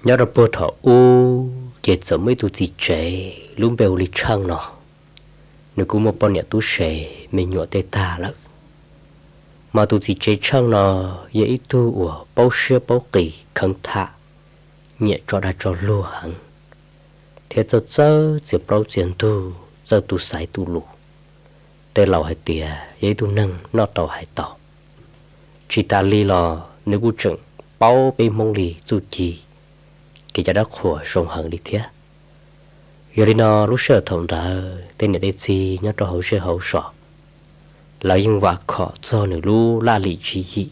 Nyob rau puag thaum ub ces txawm muaj ib tug txiv tsev lub npe hu li Tsheej no, nws kuj muaj poj niam tub se, me nyuam tej tag lawm. Mas tus txiv tsev Tsheej no yog ib tug uas paub siab paub qis kheev tham, nyiam tso dag tso luag heev, thiab txawj txawj txiav plaub txiav ntug, txawj tu xaiv tu lus. Tej laus hais tias yog ib tug neeg noj tau hais tau. Tsis tas li los nws kuj tseem paub peb Hmoob li txuj ci, kev cai dab qhuas zoo heev li thiab. Yog li no lub sij hawm thaum ntawd tej niam tej txiv nyob rau hauv zej hauv zos, lawv yeej vam khom txog nws lub laj lim tswv yim,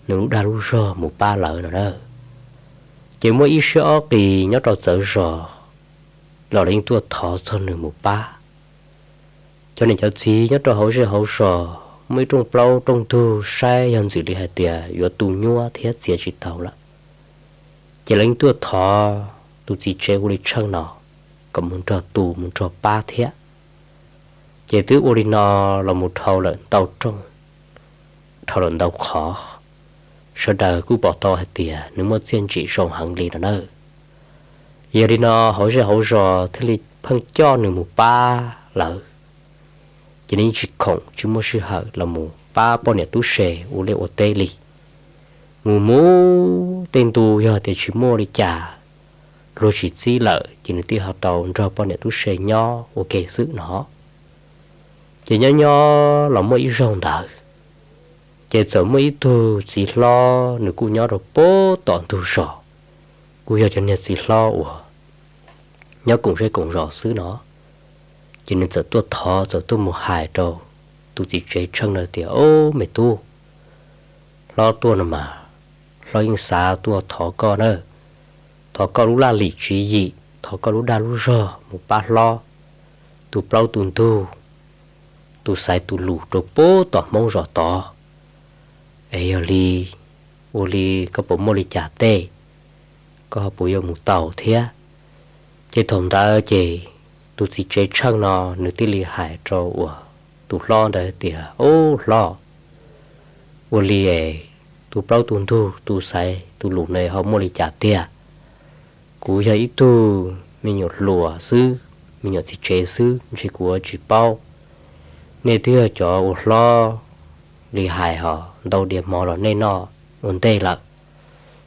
nws lub dag lub zog mus pab lawv no na. Ces muaj ib siab ob qis nyob rau txawv zos los lawv yeej tuaj thov txog nws mus pab. Cov niam cov txiv nyob rau hauv zej hauv zos muaj ib rooj plaub rooj ntug saib yog ntxim li hais tias yuav tu nyuab thiab txiav tsis tau lawm, ces lawv yeej tuaj thov tus txiv tsev hu li Tsheej no kom mus nrog tu mus nrog pab thiab. Ces twb ua li no los mus dhau lawm ntau rooj, dhau lawm ntau qhov, sawv daws kuj pom tau hais tias nws muaj txiaj ntsim zoo heev li no na. Yog li no hauv zej hauv zos thiaj li pheej coj nws mus pab lawv. Ces nws yeej tsis khoom tsis muaj sij hawm los mus pab poj niam tub se ua liaj ua teb li. Mus mus tej ntu yog tias tsis muaj li cas, luag tsis txib lawm ces nws thiaj ho tau nrog poj niam tub se nyob ua ke xwb no. Ces nyob nyob los muaj ib zaug ntawd, ces txawm muaj ib tug txiv hlob nws kuj nyob rau puag tom ntug zos, kuj yog cov niag txiv hlob uas nyob koom zej koom zos xwb no. Ces nws txawm tuaj thov, txawm tuaj mus hais rau tus txiv tsev Tsheej no tias, Au me tub, hlob tuaj no mas, hlob yeej xav tuaj thov koj na, thov koj lub laj lim tswv yim, thov koj lub dag lub zog mus pab hlob tu plaub tu ntug, tu xaiv tu lus rau puag tom Hmoob zos tod. Es yog li, ua li koj puas muaj li cas tej, koj ho puas yuav mus tau thiab? Ces thaum ntawd ces tus txiv tsev Tsheej no nws thiaj li hais rau uas tus hlob ntawd tias, Au hlob, ua li es tu plaub tu ntug tu xaiv tu lus ne ho muaj li cas tiag? Kuv yog ib tug me nyuam hluas xwb, me nyuam txiv tsev xwb ntshe kuv ua tsis paub. Nej twb yog cov ua hlob li hais ho ntau diav hmo los nej noj ua ntej lawm,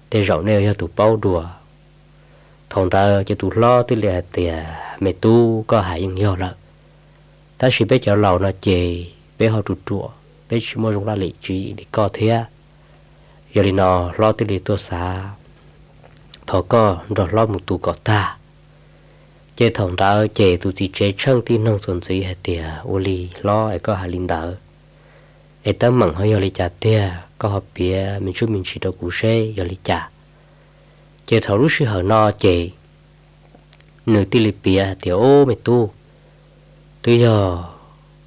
tej zaum nej yog tus paub dua. Thaum ntawd ces tus hlob thiaj li hais tias, Me tub, koj hais yeej yog lawm, tab sis peb cov laus no ces peb ho ruam ruam, peb tsis muaj zoo laj lim tswv yim li koj thiab. Yog li no hlob thiaj li tuaj xav thov koj nrog hlob mus tu kom tag. Ces thaum ntawd ces tus txiv tsev Tsheej thiaj noog txuas ntxiv hais tias, Ua li hlob es koj hais li ntawd, es teeb meem ho yog li cas tiag, koj ho piav me ntsuj me ntsis rau kuv seb yog li cas? Ces thaum lub sij hawm no ces nws thiaj li piav hais tias, Au me tub, twb yog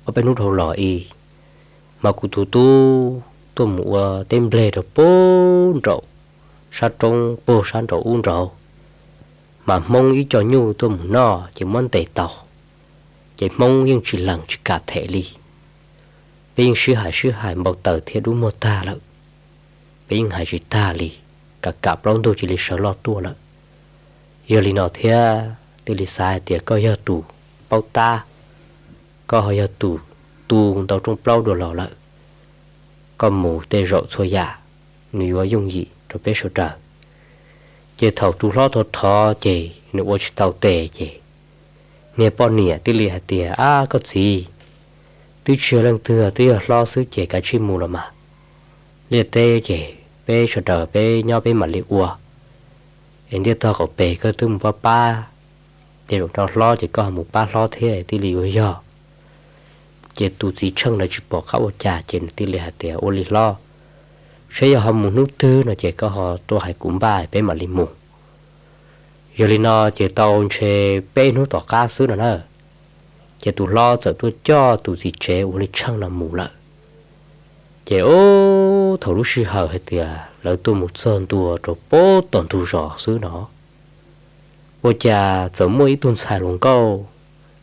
ob peb hnub dhau los i, mas kuv tus tub tuaj mus ua teb nplej rau puag nraum sab roob puag sab nraum ub nraud, mas Hmoob ib co nyuj tuaj mus noj ces muab ntes tau, ces Hmoob yeej tsis lees tsis kam them li. Peb yeej sib hais sib hais npau taws thiab dub muag tag lawm, peb yeej hais tsis tag li, kam kam plaub ntug cia li sawv loj tuaj lawm. Yog li no thiab thiaj li xav hais tias koj yog tus paub tab, koj ho yog tus tu ntau rooj plaub dua los lawm, koj mus tej zaum txhua yam nws yuav yooj yim rau peb sawv daws. Ces thaum tus hlob thov thov ces nws ua tsis tau tes ces niag poj niam thiaj li hais tias, Ab koj txiv, twb tsis yog leej twg, twb yog hlob xwb ces kav tsij mus los mas. Liaj teb ces peb sawv daws peb nyob peb mam li ua, es ntiaj tog qaum pem koj twb mus pab pab, tej zaum rau hlob ces koj ho mus pab hlob thiab thiaj li yuav yog. Ces tus txiv Tsheej ntawd tsis pom qab ua cas ces nws thiaj li hais tias, Ua li hlob, seb yog ho mus hnub twg no ces koj ho tuaj hais kuv npaj peb mam li mus. Yog li no ces tau ntshe peb hnub tom qab xwb no na, ces tus hlob txawm tuaj coj tus txiv tsev ua li Tsheej no mus lawm. Ces ub, thaum lub sij hawm hais tias lawv tuaj mus txog ntua rau puag tom ntug zos xwb no, ua cas txawm muaj ib tug ntxhais hluas nkauj,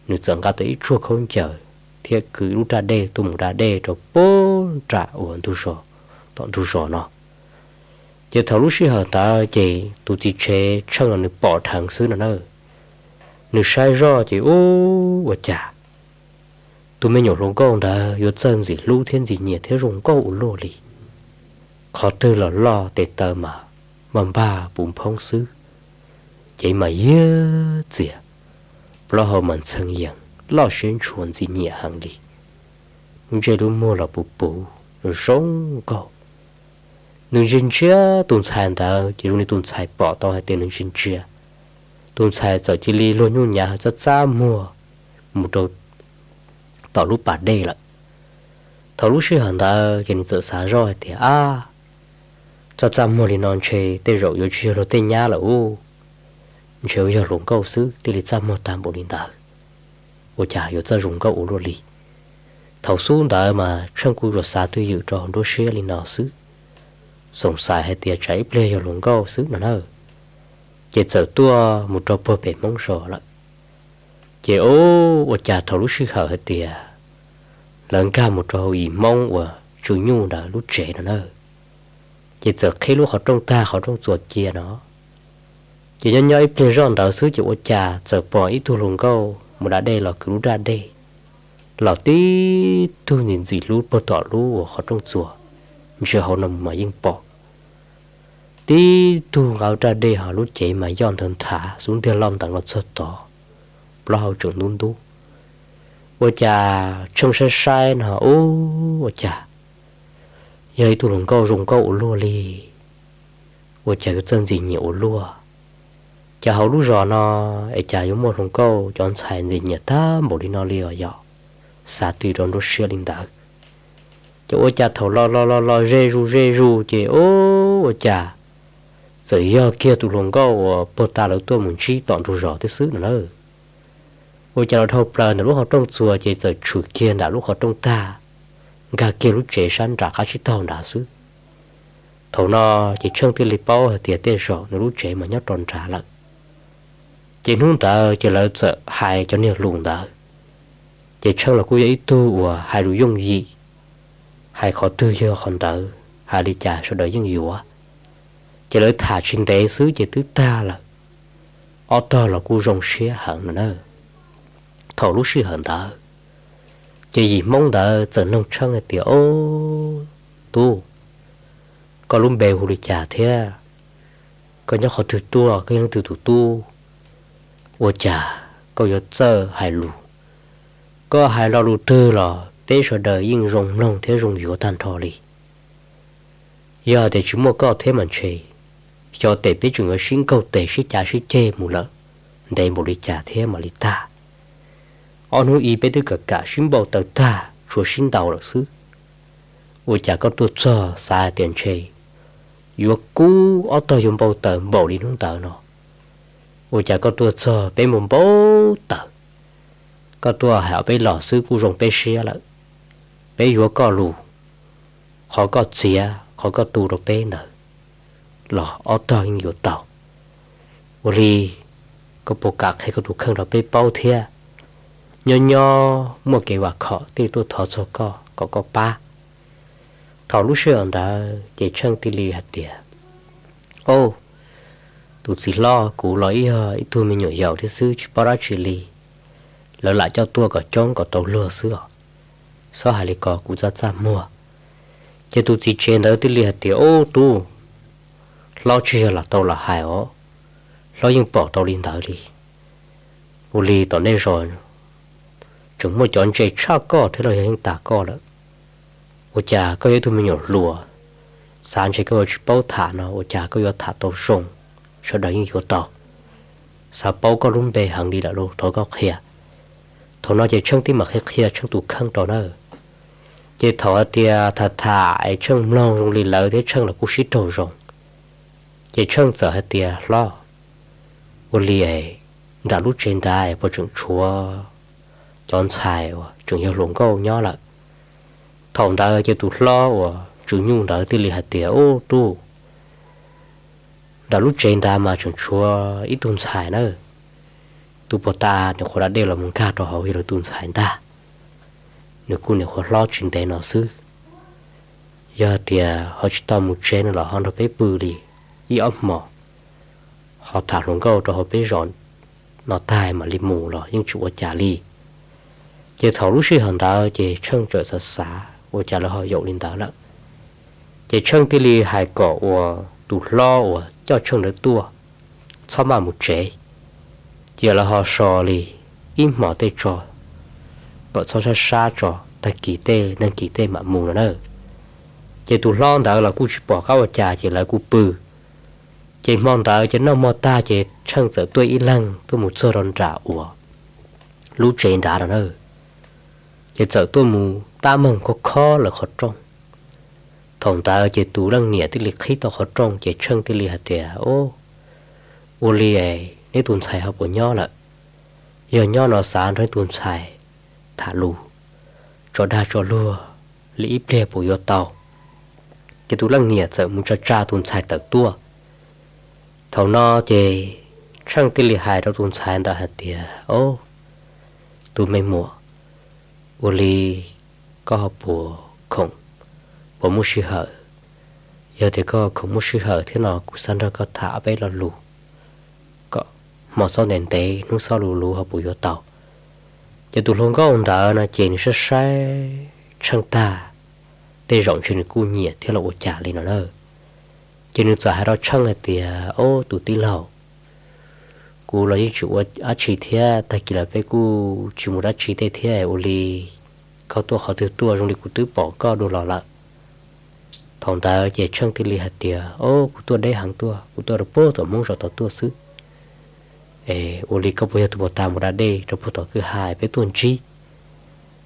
nws txawm nqa tau ib tsuag khaub ncaws thiab kwv ib lub raj dej tuaj mus da dej rau puag nram uas ntug zos, tom ntug zos no. Ces thaum lub sij hawm ntawd ces tus txiv tsev Tsheej los nws pom dheev xwb no na. Nws saib zoj ces ua cas tus me nyuam hluas nkauj ntawd yuav txawj ntxim hlub thiab ntxim nyiam thiab zoo nkauj ua luaj li. Qhov twg los loj tes taw mas npag npag puv nphoob xwb, cev mas yiag txias, plaub hau mas ntxhee yees, loj siab ntshua ntxim nyiam heev li. Lub ntsej lub muag los puv puv zoo nkauj. Nws ntsia ntsia tus ntxhais ntawd ces zoo li tus ntxhais pom tau hais tias nws ntsia ntsia, tus ntxhais txawm cia li luag nyuj nyav txaj txaj muag mus rau tom lub pas dej lawm. Thaum lub sij hawm ntawd ces nws txawm xav zoj hais tias, ab, txaj txaj muag li no ntshe tej zaum yuav tsis yog luag tej nyab lawm ub, ntshe yuav yog hluas nkauj xwb thiaj li txaj muag tag npaum li ntawd. Ua cas yuav txawj zoo nkauj ua luaj li. Thaum xub ntawd mas Tsheej kuj tsuas xav twj ywm rau nruab siab li no xwb, xoom xaim hais tias tsam ib pliag yog hluas nkauj xwb no na. Ces txawm tuaj mus rau puag pem Hmoob zos lawm. Ces ua cas thaum lub sij hawm hais tias lawv nkag mus rau hauv yim Hmoob uas tsw nyuj ntawd lub tsev no na, ces txawm qhib lub qhov rooj tag qhov rooj txuas cia no. Ces nyob nyob ib pliag zoj ntawd xwb ces ua cas txawm pom ib tug hluas nkauj mus da dej los kwv lub daj dej, los tib tug ntxim ntxim hlub puag tom lub uas qhov rooj txuas, ntsia hauv no mas yeej pom tib tug nqa daj dej ho lub cev mas yoj ntawd nthav xub ntiag loj nteev los txog tod, plaub hau tseem ntub ntub. Ua cas Tsheej saib saib no ua cas yog ib tug hluas nkauj zoo nkauj ua luaj li. Ua cas yuav txawj ntxim nyiam ua luaj. Cas hauv lub zos no es cas yuav muaj hluas nkauj cov ntxhais ntxim nyiam tag npaum li no li os yog, xav twj ywm rau nruab siab li ntawd. Ces ua cas thaum los los los los ze zus ze zus ces ua cas txawm yog kiag tus hluas nkauj uas puag ta lawv tuaj mus ntsib tom ntug zos thiab xwb no na. Ua cas los dhau plaws ntawm lub qhov rooj txuas ces txawm tshwm kiag nram lub qhov rooj tag, nkag kiag lub tsev sab nram qab tsib taug nrad xwb. Thaum no ces Tsheej thiaj li paub hais tias tej zaum nws lub tsev mas nyob rau nrad lawm. Ces hnub ntawd ces lawv txawm hais cov niag lus ntawd. Ces Tsheej los kuj yog ib tug uas hais lus yooj yim, hais qhov twg yog qhov ntawd, hais li cas sawv daws yeej yuav. Ces lawv tham tsis ntev xwb ces twb tag lawm. Ob tog los kuj zoo siab heev no na. Thaum lub sij hawm ntawd ces yim Hmoob ntawd txawm noog Tsheej hais tias, Ob tub, koj lub npe hu li cas thiab koj nyob qhov twg tuaj, koj yog leej twg tus tub? Ua cas koj yuav txawj hais lus? Koj hais lo lus twg los peb sawv daws yeej zoo mloog thiab zoo yuav tag nrho li. Yog tias tsis muaj koj thiab mas ntshe xyov tes peb tseem yuav sib nkaug tes sib cav sib ceg mus lawm ntev npaum li cas thiab mam li tag. Ob hnub ib peb twb kam kam sib npau taws tag tshuav sib ntaus lawm xwb. Ua cas koj tuaj txog xav hais tias ntshe yuav kub ob tog yuav npau taws npaum li hnub ntawd no. Ua cas koj tuaj txog peb npau npau taws, koj tuaj hais ob peb los xwb kuj zoo peb siab lawm. Peb yuav koj lus, qhov koj txiav qhov koj tu rau peb ntawd los ob tog yeej yuav tau. Ua li, koj puas kam qhia koj tus kheej rau peb paub thiab? Nyob nyob muaj kev vam khom thiaj li tuaj thov txog koj kom koj pab. Thaum lub sij hawm ntawd ces Tsheej thiaj li hais tias, Au, tus txiv hlob, kuv los ib yog ib tug me nyuam yaus thiab xwb tsis paub dab tsi li. Lawv lam coj tuaj kom coob kom tau luag xwb os. Txhob hais li ko kuv txaj txaj muag. Ces tus txiv tsev ntawd thiaj li hais tias, Au tub, hlob tsis yog lam tau lam hais os, hlob yeej pom tau li ntawd li. Ua li tom nej zos tseem muaj cov ntse tshaj koj thiab los yog yeej tas koj lawm. Ua cas koj yog ib tug me nyuam hluas, xav ntshe koj yuav tsis paub tham no ua cas koj yuav tham tau zoo, sawv daws yeej yuav tau. Xav paub koj lub npe heev li lawm los thov koj qhia. Thaum no ces Tsheej thiaj mam qhia qhia Tsheej tus kheej rau na. Ces thaum hais tias tham tham es Tsheej mloog zoo li lawv thiab Tsheej los kuj sib raug zoo. Ces Tsheej txawm hais tias, Hlob, ua li es nram lub tsev nrad puas tseem tshuav cov ntxhais uas tseem yog hluas nkauj nyob lawm? Thaum ntawd ces tus hlob uas tswv nyuj ntawd thiaj li hais tias, Ub tub, nram lub tsev nrad mas tseem tshuav ib tug ntxhais na. Tus puag ta nyuam qhuav da dej los mus nkag rau hauv yog lawv tus ntxhais ntag. Nws kuj nyuam qhuav hlob tsis ntev no xwb. Yog tias ho tsis tau mus tsev no los ho nrog peb pw li ib ob hmos, ho tham hluas nkauj rau hauv peb zos no tag mam li mus los yeej tsis ua cas li. Ces thaum lub sij hawm ntawd ces Tsheej txawm xav xav ua cas lawv ho yaum li ntawd lawm. Ces Tsheej thiaj li hais kom uas tus hlob uas coj Tsheej ntawd tuaj txhob maj mus tsev, cia lawv ho so li ib hmos tej tso, kom txhob sab sab tso, tag kis tej nag kis tej mam mus no na. Ces tus hlob ntawd los kuj tsis pom qab ua cas ces lawv kuj pw. Ces hmo ntawd ces noj hmo tag ces Tsheej txawm tuaj ib leeg tuaj mus txog rau nram uas lub tsev nrad no na. Ces txawm tuaj mus tab meeg khob khob lawv qhov rooj. Thaum ntawd ces tus leej niam thiaj li qhib tau qhov rooj ces Tsheej thiaj li hais tias, Au, ua li neb tus ntxhais ho puas nyob lawm? Yog nyob no xav nrog neb tus ntxhais tham lus, tso dag tso luag li ib pliag puas yuav tau? Ces tus leej niam txawm mus tsa tsa tus ntxhais tawm tuaj. Thaum no ces Tsheej thiaj li hais rau tus ntxhais ntawd hais tias, Au, tus me muam, ua li koj ho puas khoom, puas muaj sij hawm? Yog tias koj khoom muaj sij hawm thiab no kuv xav nrog koj tham peb lo lus kom hmo txhob ntev ntev hnub txhob luv luv ho puas yuav tau? Ces tus hluas nkauj ntawd no ces nws saib saib Tsheej tag, tej zaum ntshe nws kuj nyiam thiab los ua cas li no na. Ces nws txawm hais rau Tsheej hais tias, Au, tus tij laug, kuv los yeej tsis ua dab tsi thiab, tag kis los peb kuj tsis mus dab tsi tej thiab, ua li koj tuaj qhov twg tuaj? Zoo li kuv twb pom koj dua los lawm. Thaum ntawd ces Tsheej thiaj li hais tias, Au, kuv tuaj deb heev tuaj, kuv tuaj rau puag tom Hmoob zos tod tuaj xwb. Ua li koj puas yog tus puag ta mus da dej rau puag tom kwj ha peb tuaj ntsib?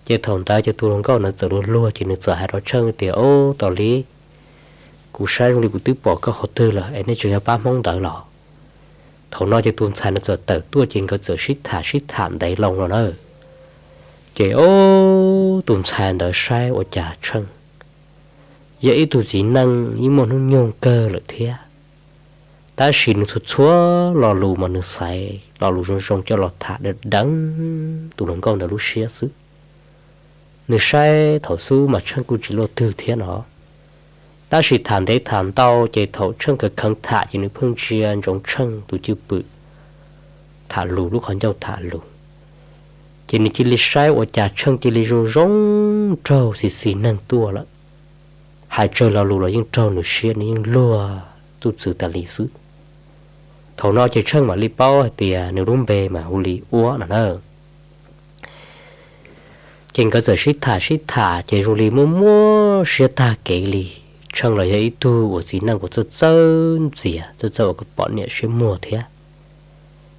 Ces thaum ntawd ces tus hluas nkauj ntawd txawm luag luag ces nws txawm hais rau Tsheej tias, Au, tos li, kuv saib zoo li kuv twb pom koj qhov twg lawm es nej tseem yog pab Hmoob ntawd los? Thaum no ces tus ntxhais no txawm tawm tuaj ces nkawd txawm sib tham sib tham ntev loo no na. Ces tus ntxhais ntawd saib ua cas Tsheej yog ib tug txiv neej yeej muaj hnub nyoog kawg lawm thiab, tab sis nws txhua txhua lo lus mas nws xaiv lo lus zoo zoo coj los tham deev deev tus hluas nkauj ntawd lub siab xwb. Nws saib thaum xub mas Tsheej kuj tsis luaj twg thiab no, tab sis tham ntev tham ntau ces thaum Tsheej kheev kheev tham ces nws pheej ntsia ntsoov Tsheej tus cwj pwm tham lus, lub qhov ncauj tham lus. Ces nws cia li saib ua cas Tsheej cia li zoo zoo nraug xis xis neeg tuaj lawm. Hais tsawg lo lus los yeej raug nws siab, nws yeej luag txuj txwv tas li xwb. Thaum no ces Tsheej mam li paub hais tias nws lub npe mas hu li Uab no na. Ces nkawd txawm sib tham sib tham ces zoo li muaj muaj siab tag kev li. Tsheej los yog ib tug uas txiv neej uas txawj txawj ntxias, txawj txawj ua kom pom niam siab muag thiab.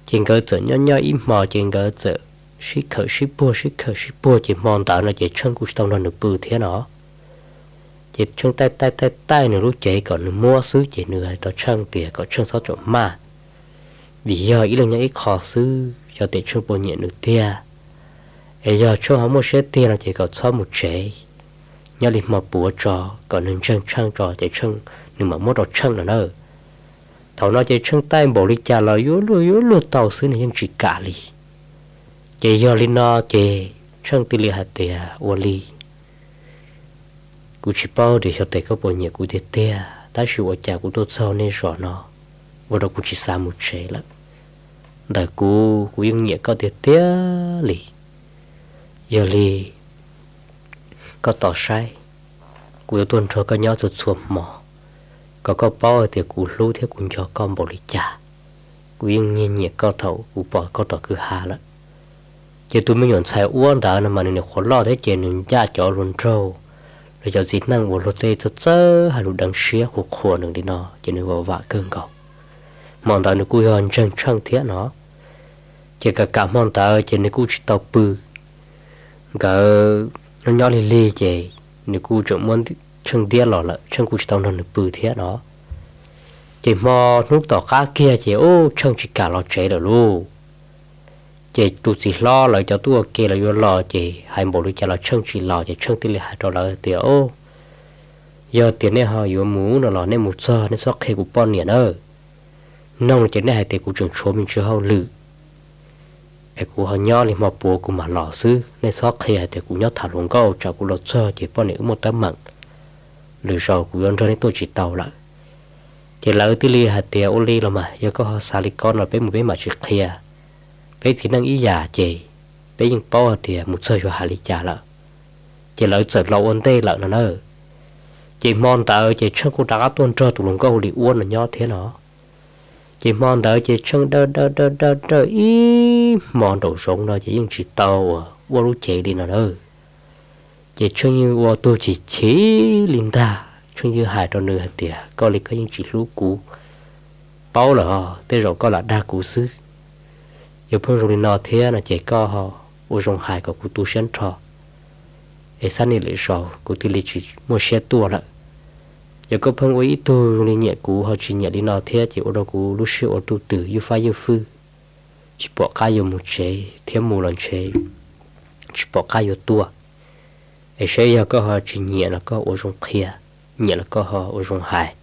Ces nkawd txawm nyob nyob ib hmo ces nkawd txawm sib khawm sib puag sib khawm sib puag ces hmo ntawd no ces Tsheej kuj tsis tau nrog nws pw thiab no. Ces Tsheej taij taij taij taij nws lub cev kom nws muab xwb ces nws hais rau Tsheej tias kom Tsheej txhob txawm maj, vim yog ib leeg nyob ib qho xwb, yog tias Tsheej puas nyiam nws tiag, es yog Tsheej ho muaj siab tiag no ces kom txhob mus tsev, nyob li hmo puav tso, kom nws ntseeg Tsheej tso ces Tsheej, nws mam muab rau Tsheej no na. Thaum no ces Tsheej taij npaum li cas los yuav luag yuav luag tau xwb, nws yeej tsis kam li. Ces yog li no ces Tsheej thiaj li hais tias ua li, kuv tsis paub tias xyov tes koj puas nyiam kuv tiag tiag, tab sis ua cas kuv tuaj txog nej zos no ua rau kuv tsis xav mus tsev lawm. Ntawm kuv, kuv yeej nyiam koj tiag tiag li. Yog li koj tos saib, kuv yuav tuaj nrog koj nyob txhua txhua hmo, kom koj paub hais tias kuv hlub thiab kuv nco koj npaum li cas. Kuv yeej nyiag nyiam koj thaum kuv pom koj tom kwj ha lawm. Ces tus me nyuam ntxhais Uab ntawd no mas nws nyuam qhuav loj thiab ces nws ncaj cov hluas nraug los cov txiv neej uas luag tej txawj txawj hais lus deev siab qhuas qhuas nws li no ces nws vam vam kawg nkaus. Hmo ntawd nws kuj yog ntseeg Tsheej thiab no. Ces kam kam hmo ntawd ces nws kuj tsis tau pw. Nkawd nyob nyob lig lig ces nws kuj tseem muab Tsheej ntiab los lawm, Tsheej kuj tsis tau nrog nws pw thiab no. Ces hmo hnub tom qab kiag ces ub Tsheej tsis kam los tsev lawm lauj. Ces tus txiv hlob lawv cov tuaj ua ke lawv yuav los ces hais npaum li cas los Tsheej tsis los ces Tsheej thiaj li hais rau lawv tias, Yog tias nej ho yuav mus no los nej mus txog nej txhob qhia kuv poj niam nawb. Noog ces nej hais tias kuv tseem tshuav me ntsis hauj lwm es kuv ho nyob li hmo puav kuv mam los xwb, nej txhob qhia hais tias kuv nyob tham hluas nkauj, tsam kuv los txog ces poj niam wb muaj teeb meem. lwm zaus kuv yuav nrog nej tuaj tsis tau lawm. Ces lawv thiaj li hais tias, Ua li los mas, yog koj ho xav li ko no peb mus peb mam tsis qhia. Peb txiv neej ib yam ces peb yeej paub hais tias mus txog yuav hais li cas lawm. Ces lawv txawm los ua ntej lawm no na. Ces hmo ntawd ces Tsheej kuj rov qab tuaj nrog tus hluas nkauj hu li Uab no nyob thiab no. Ces hmo ntawd ces Tsheej dawj dawj dawj dawj dawj ib hmo nraum zoov no ces yeej tsis tau uas Uab lub cev li no na. Ces Tsheej yeej ua tug chim chim li ntag, Tsheej yeej hais rau nws hais tias, Koj li koj yeej tsis hlub kuv, paub lawm os, tej zaum koj lam dag kuv xwb. Yog pheej zoo li no thiab no ces koj ho ua zoo hais kom kuv tu siab nrho, es xab nias lwm zaus kuv thiaj li tsis muaj siab tuaj lawm. Yog koj pheej ua ib tug zoo li nyiam kuv ho tsis nyiam li no thiab ces ua rau kuv lub siab ua ruj twm ywj fab ywj fwj, tsis pom qab yuav mus tsev thiab mus los ntshe tsis pom qab yuav tuaj. Es saib yog koj ho tsis nyiam los koj ua zoo qhia, nyiam los koj ho ua zoo hais,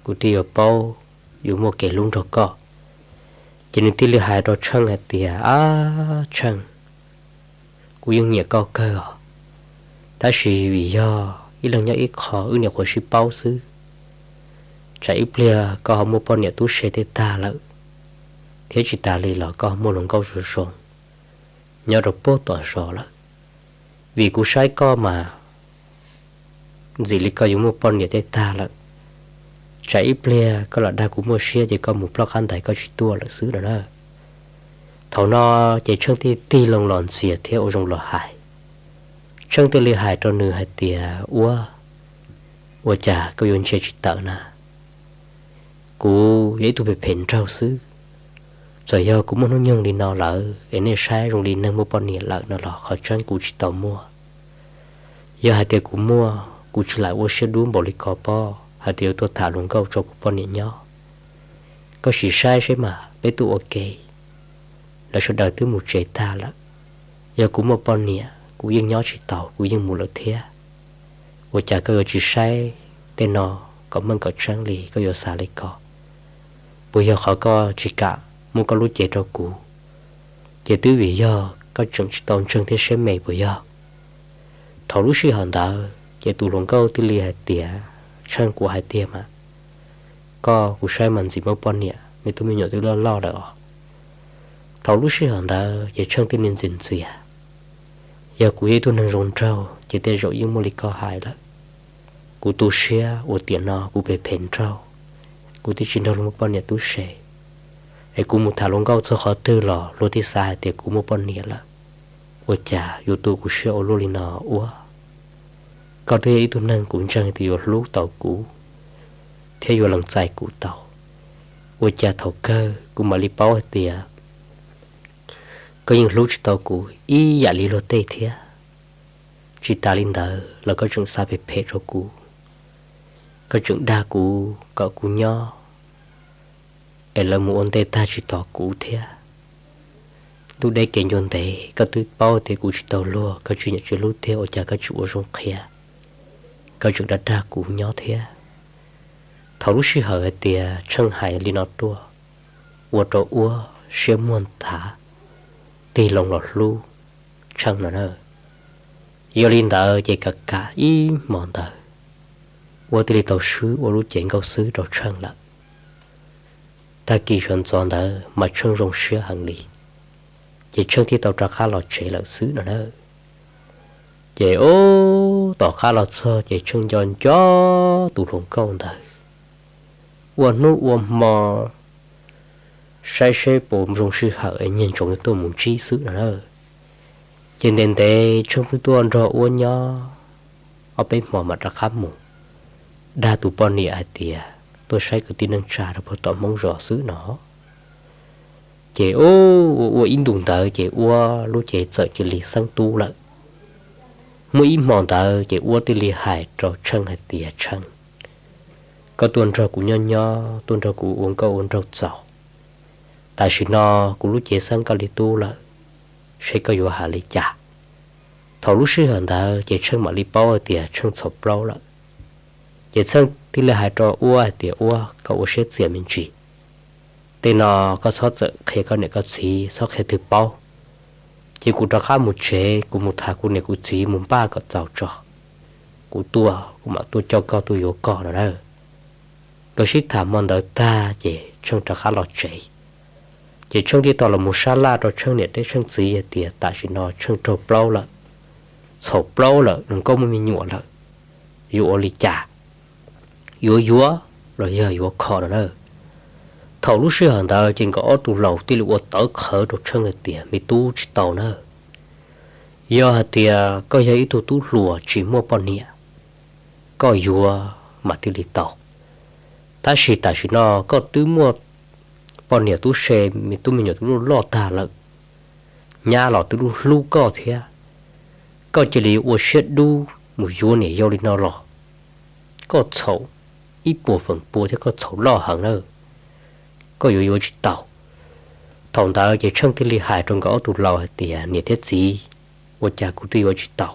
kuv thiaj yuav paub yuav muaj kev hlub nrog koj. Ces nws thiaj li hais rau Tsheej hais tias, Ab Tsheej, kuv yeej nyiam koj kawg os, tab sis vim yog ib leeg nyob ib qho wb nyuam qhuav sib paub xwb, tsam ib pliag koj ho muaj poj niam tub se tej tag lawm, thiab tsis tas li los koj ho muaj hluas nkauj zoo zoo nyob rau puag tom zos lawm. Vim kuv saib koj mas ntxim li koj yuav muaj poj niam tej tag lawm, tsam ib pliag koj lam dag kuv muaj siab ces koj mus ploj qab ntais koj tsis tuaj lawm xwb no na. Thaum no ces Tsheej thiaj tig loo los ntxias thiab ua zoo los hais. Tsheej thiaj li hais rau nws hais tias, Uab, ua cas koj yuav ntsia tsis tawm na? Kuv yog ib tug phem phem nraug xwb. Txawm yog kuv muaj hnub nyoog li no lawm es nej saib zoo li neeg muaj poj niam lawm no los qhov tseeb kuv tsis tau muaj. Yog hais tias kuv muaj, kuv tsis lam ua siab dub npaum li ko pob hais tias yuav tuaj tham hluas nkauj tso kuv poj niam nyob. Koj sim saib seb mas peb tuaj ua ke, lawv sawv daws twb mus tsev tag lawm. Yog kuv muaj poj niam kuv yeej nyob tsis tau, kuv yeej mus lawm thiab. Ua cas koj yuav tsis saib tej no kom meej kom tseeb li, koj yuav xav li ko? Puas yog qhov koj tsis kam muab koj lub cev rau kuv, ces twb vim yog koj tseem tsis tau ntseeg thiab siab me puas yog? Thaum lub sij hawm ntawd ces tus hluas nkauj thiaj li hais tias, Tsheej, kuv hais tiag mas, koj kuv saib mas ntxim muaj poj niam, nws tus me nyuam twb loj loj lawm os. Thaum lub sij hawm ntawd ces Tsheej thiaj li ntxias ntxias, Yog kuv yog ib tug neeg zoo nraug ces tej zaum yeej muaj li koj hais lawm. Kuv tu siab uas tiam no kuv phem phem nraug, kuv twb tsis nrog luag muaj poj niam tub se, es kuv mus tham hluas nkauj txog qhov twg los luag thiaj xav hais tias kuv muaj poj niam lawm. Ua cas yuav tu kuv siab ua luaj li no ua? Koj twb yog ib tug neeg kuv ntseeg tias yuav hlub tau kuv thiab yuav lees txais kuv tau. Ua cas thaum kawg kuv mam li paub hais tias koj yeej hlub tsis tau kuv ib yam li luag tej thiab. Tsis tas li ntawd los koj tseem xav phem phem rau kuv, koj tseem dag kuv kom kuv nyob es lawv mus ua ntej tag tsis tos kuv thiab. Ntuj deb kev ncua ntev, koj twb paub tias kuv tsis tau luag, koj tsis nyiam tsis hlub tiag, ua cas koj tsis ua zoo qhia, koj tseem dag dag kuv nyob thiab. Thaum lub sij hawm hais tias Tsheej hais li no tuaj, ua rau Uab siab muag nthav, tig loo los hlub Tsheej no na. Yog li ntawd ces kam kam ib hmo ntawd, Uab thiaj li tau swb ua lub cev nkauj xwb rau Tsheej lawm. Tag kis sawv ntxov ntawd mas Tsheej zoo siab heev li, ces Tsheej thiaj tau rov qab los tsev lawm xwb no na. Ces ub tom qab los txog ces Tsheej nco nco tus hluas nkauj ntawd, ua hnub ua hmo saib seb puas zoo sij hawm es nyiag ntsoov tuaj mus ntsib xwb no na. Ces ntev ntev Tsheej pheej tuaj nrog Uab nyob ob peb hmo mam rov qab mus dag tus poj niam hais tias tuaj saib kwv tij neej tsa rau puag tom Hmoob zos xwb no. Ces ub ua ua ib ntus ntawd ces Uab lub cev txawm cia li xeeb tub lawm. Muaj ib hmo ntawd ces Uab thiaj li hais rau Tsheej hais tias, Tsheej, koj tuaj nrog kuv nyob nyob, tuaj nrog kuv ua nkauj ua nraug txaus, tam sim no kuv lub cev xeeb koj li tub lawm, seb koj yuav hais li cas? Thaum lub sij hawm ntawd ces Tsheej mam li paub hais tias Tsheej txhaum plaub lawm. Ces Tsheej thiaj li hais rau Uab hais tias, Uab, koj ua siab txias me ntsis, tej no koj txhob txawm qhia koj niam koj txiv, txhob qhia twg paub. Ces kuv rov qab mus tsev, kuv mus tham kuv niam kuv txiv mus npaj kom txaus tso, kuv tuaj kuv mam tuaj coj koj tuaj yuav koj no na. Nkawd sib tham hmo ntawd tag ces Tsheej rov qab los tsev. Ces Tsheej thiaj tau los mus sab laj rau Tsheej niam thiab Tsheej txiv hais tias tam sim no Tsheej raug plaub lawm, txhaum plaub lawm, nws nkauj muaj me nyuam lawm, yuav ua li cas, yuav yuav los yog yuav kho no na. Thaum lub sij hawm ntawd ces nkawd ob tug laus thiaj li ua tawv qhawv rau Tsheej hais tias me tub, tsis tau na. Yog hais tias koj yog ib tug tub hluas tsis muaj poj niam, koj yuav mas thiaj li tau. Tab sis tam sim no koj twb muaj poj niam tub se, me tub me nyuam twb loj loj tag lawm, nyab los twb hlub hlub koj thiab, koj cia li ua siab dub mus yuav niam yau li no los koj txhaum ib puas feem pua thiab koj txhaum loj heev na, koj yuav yuav tsis tau. Thaum ntawd ces Tsheej thiaj li hais rau nkawd ob tug laus hais tias niam thiab txiv, ua cas kuv twb yuav tsis tau.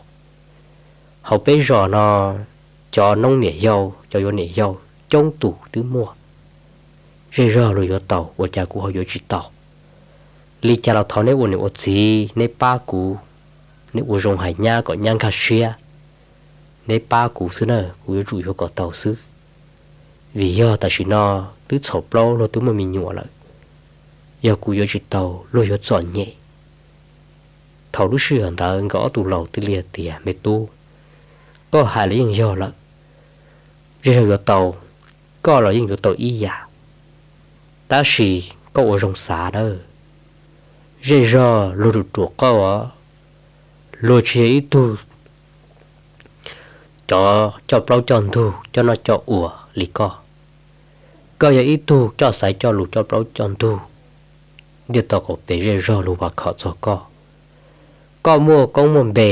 Hauv peb zos no cov noob niam yau, cov yuav niam yau coob tus twb muaj, zej zog luag yuav tau, ua cas kuv ho yuav tsis tau. Li cas los thov neb ua niam ua txiv neb pab kuv, neb ua zoo hais nyab kom nyab nkag siab, neb pab kuv xwb na, kuv yuav tsum yuav kom tau xwb. Vim yog tam sim no twb txhaum plaub luag twb muaj me nyuam lawm, yog kuv yuav tsis tau luag yuav txom nyem. Thaum lub sij hawm ntawd nkawd ob tug laus thiaj li hais tias me tub, koj hais los yeej yog lawm, zej zog yuav tau, koj los yeej yuav tau ib yam, tab sis koj ua zoo xav nawb, zej zog luag ruam ruam koj os, luag tsis yog ib tug cov coj plaub coj ntug coj noj coj ua li koj. Koj yog ib tug coj xaiv coj lus coj plaub coj ntug, ntiaj teb qaum pem zej zog luag vam khom txog koj. Koj muaj koob muaj npe,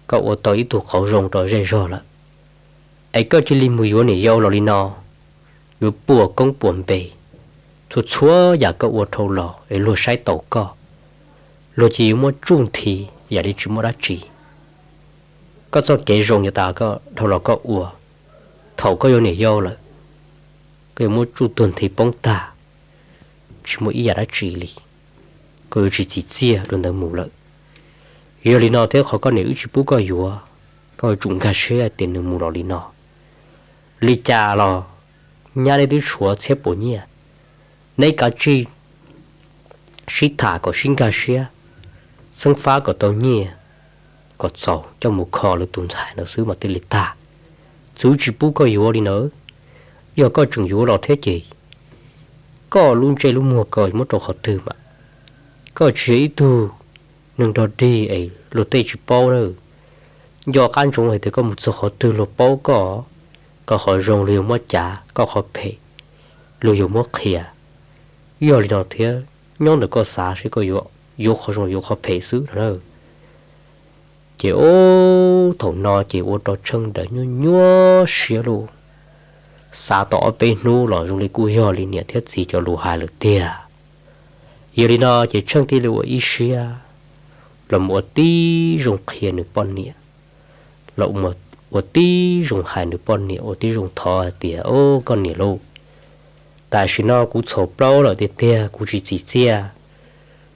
koj ua tau ib tug qauv zoo rau zej zog lawm, es koj cia li mus yuav niam yau los li no, yuav puas koob puas npe, txhua txhua yam koj ua dhau los es luag saib taus koj, luag cia li muab tsuj nthi yam li tsis muaj dab tsi. Koj txoj kev zoo yuav tas dhau los koj ua, thaum koj yuav niam yau lawm, koj yuav muab tsuj tuag nthi poob tag, tsis muaj ib yam dab tsi li. Koj yuav tsis txim txiaj dua ntawd mus lawm. Yog li no thiab qhov koj niam wb tsis pub koj yuav, koj yuav tsum nkag siab hais tias nws mus los li no. Li cas los nyab neb twb tshuav txhiab puas nyiaj, neb kav tsij sib tham kom sib nkag siab, xeeb fab kom tau nyiaj, kom txaus coj mus kho lwm tus ntxhais ntawd xwb mas thiaj li tag. Txwv tsis pub koj yuav li ntawd. Yog koj tseem yuav los thiab ces koj lub ntsej lub muag koj muab rau qhov twg mas? Koj tsis yog ib tug neeg nrog dig es luag tej tsis paub na. Nco qab ntsoov hais tias koj mus txog qhov twg luag paub koj, koj qhov zoo luag yuav muab cav, koj qhov phem luag yuav muab qhia. Yog li no thiab, nyob ntawm koj xav seb koj yuav, yuav qhov zoo yuav qhov phem xwb no na. Ces ub, thaum no ces ua rau Tsheej ntawd nyuaj nyuaj siab lauj. Xav tau ob peb hnub los zoo li kuj yog li niam thiab txiv cov lus hais lawm tiag. Yog li no ces Tsheej thiaj li ua ib siab los mus ua tib zoo qhia nws poj niam, los ua tib zoo hais nws poj niam, ua tib zoo thov hais tias, Au, koj niam lauj, tam sim no kuv txhaum plaub lawm tiag tiag, kuv tsis txim txiaj,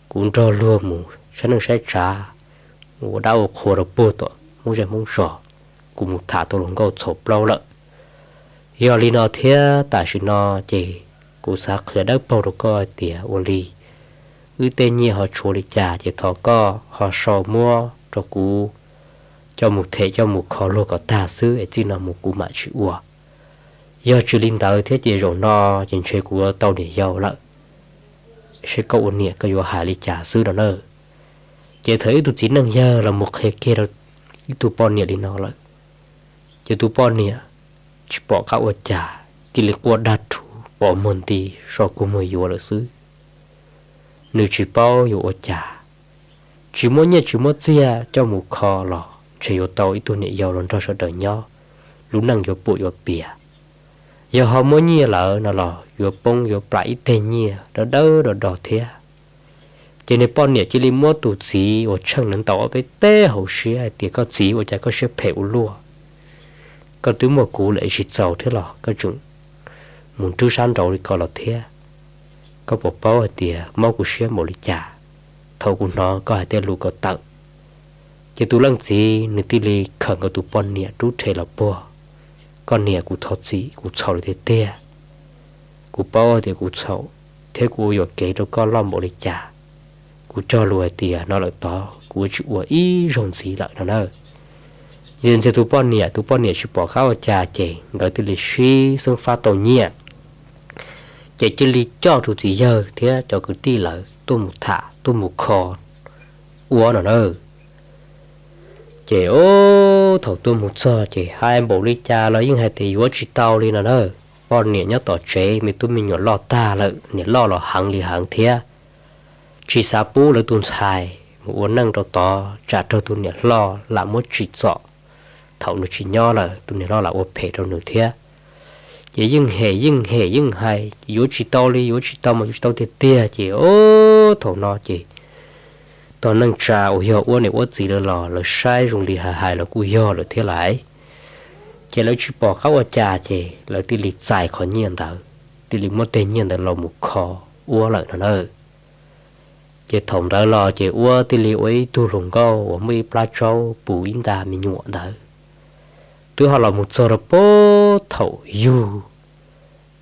kuv nrog luag mus saib neej saib tsav, mus ua dab ua qhua rau puag tom Hmoob zej Hmoob zos, kuv mus tham tau luag nkauj txhaum plaub lawm. Yog li no thiab tam sim no ces kuv xav qhia dawb paug rau koj hais tias ua li wb tej nyiaj ho tshuav li cas ces thov koj ho sau muab rau kuv coj mus them coj mus kho luag kom tag xwb es txij no mus kuv mam tsis ua. Yog tsis li ntawd thiab ces zaum no ces ntshe kuv yuav tau niam yau lawm, seb koj ua niam koj yuav hais li cas xwb no na. Ces thaum ib tug txiv neej yawg los mus qhia kiag rau ib tug poj niam li no lawm, ces tus poj niam tsis pom qab ua cas, cia li quaj dag rhuv pos muag nti, so kua muag yuav lawm xwb. Nws tsis paub yuav ua cas, tsis muaj nyiaj tsis muaj txiag coj mus kho los ntshe yuav tau ib tug niam yau los nrog sawv daws nyob, lub neej yuav puam yuav pias. Yog ho muaj nyiaj lawm no los yuav poob yuav plam ib teg nyiaj dawb dawb do do thiab. Ces nws poj niam cia li muab tus txiv uas Tsheej ntawd ntaus ob peb teg hauv siab hais tias, Koj txiv, ua cas koj siab phem ua luaj? Koj twb muaj kuv lawm tsis txaus thiab los koj tseem mus nrwb sab nraud li ko los thiab? Koj puas paub hais tias mob kuv siab npaum li cas thaum kuv hnov koj hais tej lus ko tawm? Ces tus leej txiv nws thiaj li khawm nkaus tus poj niam rub rhe los puag. Koj niam, kuv thov txim, kuv txhaum lawm tiag tiag. Kuv paub tias kuv txhaum thiab kuv ua yuam kev rau koj loj npaum li cas. Kuv cog lus hais tias no lawm tod kuv yuav tsis ua ib zaug ntxiv lawm no na. Ntxias ntxias tus poj niam, tus poj niam tsis pom qab ua cas ces nkawd thiaj li sib xeeb fab tau nyiaj, ces cia li coj tus txiv yawg thiab cov kwv tij lawv tuaj mus tham tuaj mus kho ua no na. Ces ub, thaum tuaj mus txog ces hais npaum li cas los yeej hais tias yuav tsis tau li no na. Poj niam nyob tom tsev, me tub me nyuam loj tag lawm, niam loj los heev li heev thiab. Tsis xav pub lawv tus ntxhais mus ua neej rau tod, tsam raug tus niam hlob lam muab tsim txom. Thaum nws tsis nyob lawm tus niam hlob lam ua phem rau nws thiab. Ces yeej hem yeej hem yeej hais yuav tsis tau li, yuav tsis tau mas yuav tsis tau tiag tiag. Ces ub, thaum no ces tog neej tsa uas yog ua niam ua txiv lawv los lawv saib zoo li hais hais los kuj yog lawm thiab lais. Ces lawv tsis pom qab ua cas ces lawv thiaj li txais qhov nyiaj ntawd, thiaj li muab tej nyiaj ntawd los mus kho ua lawm no na. Ces thaum ntawd los ces ua thiaj li ua ib tug hluas nkauj uas muaj ib plab tsaub puv ib nta me nyuam ntawd, twb ho los mus txog rau puag thaum yug.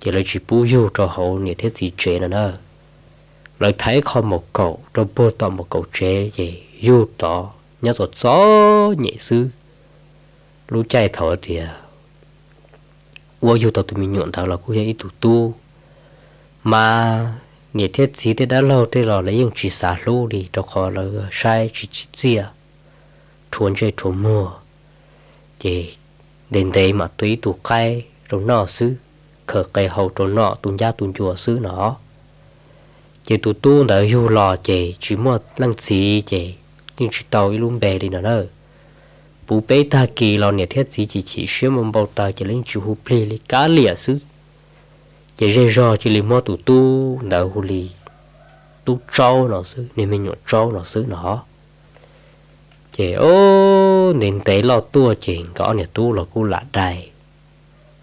Ces lawv tsis pub yug rau hauv niam thiab txiv tsev no na. Lawv thaiv ib qho mom kaum rau puag tom mom kaum tsev ces yug tod nyob txom txom nyem xwb. Lub caij thaum tias ua yug tau tus me nyuam ntawd los kuj yog ib tug tub, mas niam thiab txiv tej dab laug tej los lawv yeej tsis xav hlub li rau qhov lawv saib tsis tsim txiaj, rhuav ntsej rhuav muag. Ces ntev ntev mam tua ib tug qaib rau noj xwb, khaws qe hau rau noj tu ncab tu ncua xwb no. Ces tus tub ntawd yug los ces tsis muaj leej txiv ces yeej tsis tau ib lub npe li no na. Puv peb tag kis los niam thiab txiv chim chim siab npau taws ces lawv yeej tsis hu plig li, kav liam xwb. Ces zej zog cia li muab tus tub ntawd hu li Tub Tsaub no xwb, niag me nyuam Tsaub no xwb no. Ces ntev ntev loj tuaj ces nkawd ob niam tub los kuj lam dai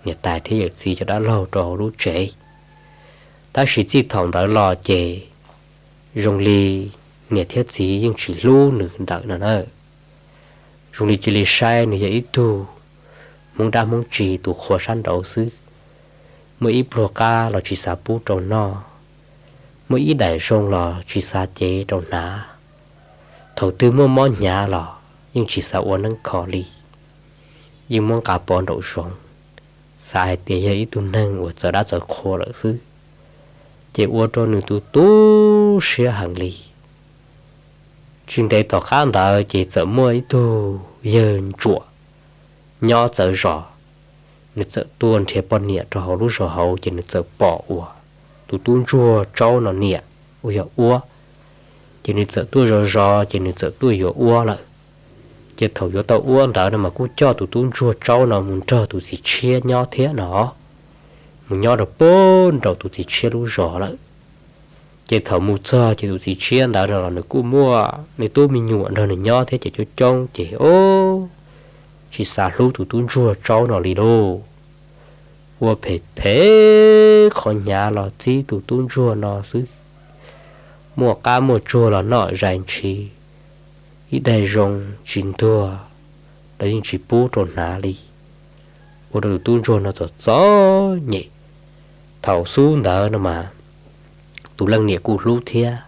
niam tais thiab yawm txiv cov dab laug rau hauv lub tsev. Tab sis txij thaum ntawd los ces zoo li niam thiab txiv yeej tsis hlub nws ntawm no na. Zoo li cia li saib nws yog ib tug hmoob dab hmoob tsi tus qhua sab nraud xwb. Muaj ib pluag qab los tsis xav pub rau noj, muaj ib daim zoo los tsis xav cev rau hnav. Thaum twg muaj mob hnyav los yeej tsis xav ua neeb kho li, yeej muab nqa pov nraum zoov, xav hais tias yog ib tug neeg uas txawv dab txawv qhua lawm xwb. Ces ua rau nws tu tu siab heev li. Tsis ntev tom qab ntawd ces txawm muaj ib tug yawg ntsuam nyob txawv zos, nws txawm tuaj nrhiav poj niam rau hauv lub zos hauv ces nws txawm pom uas tus tub ntsuag Tsaub no niam uas yog Uab. Ces nws txawm tuaj zov zov ces nws txawm tuaj yuav Uab lawm. Ces thaum yuav tau Uab ntawd no mas kuj coj tus tub ntsuag Tsaub no mus nrog tus txiv tshiab nyob thiab no, mus nyob rau puag nraum tus txiv tshiab lub zos lawm. Ces thaum mus txog ces tus txiv tshiab ntawd no los nws kuj muaj me tub me nyuam nrog nws nyob thiab ces coob coob ces tsis xav hlub tus tub ntsuag Tsaub no li lauj. Ua phem phem qhov hnyav los txib tus tub ntsuag no xwb, muaj qab muaj tsuag los noj zais ntshiv, ib daig zoo tsis ntuag los yeej tsis pub rau hnav li. Ua rau tus tub ntsuag no txom txom nyem. Thaum xub ntawd no mas tus leej niam kuj hlub thiab,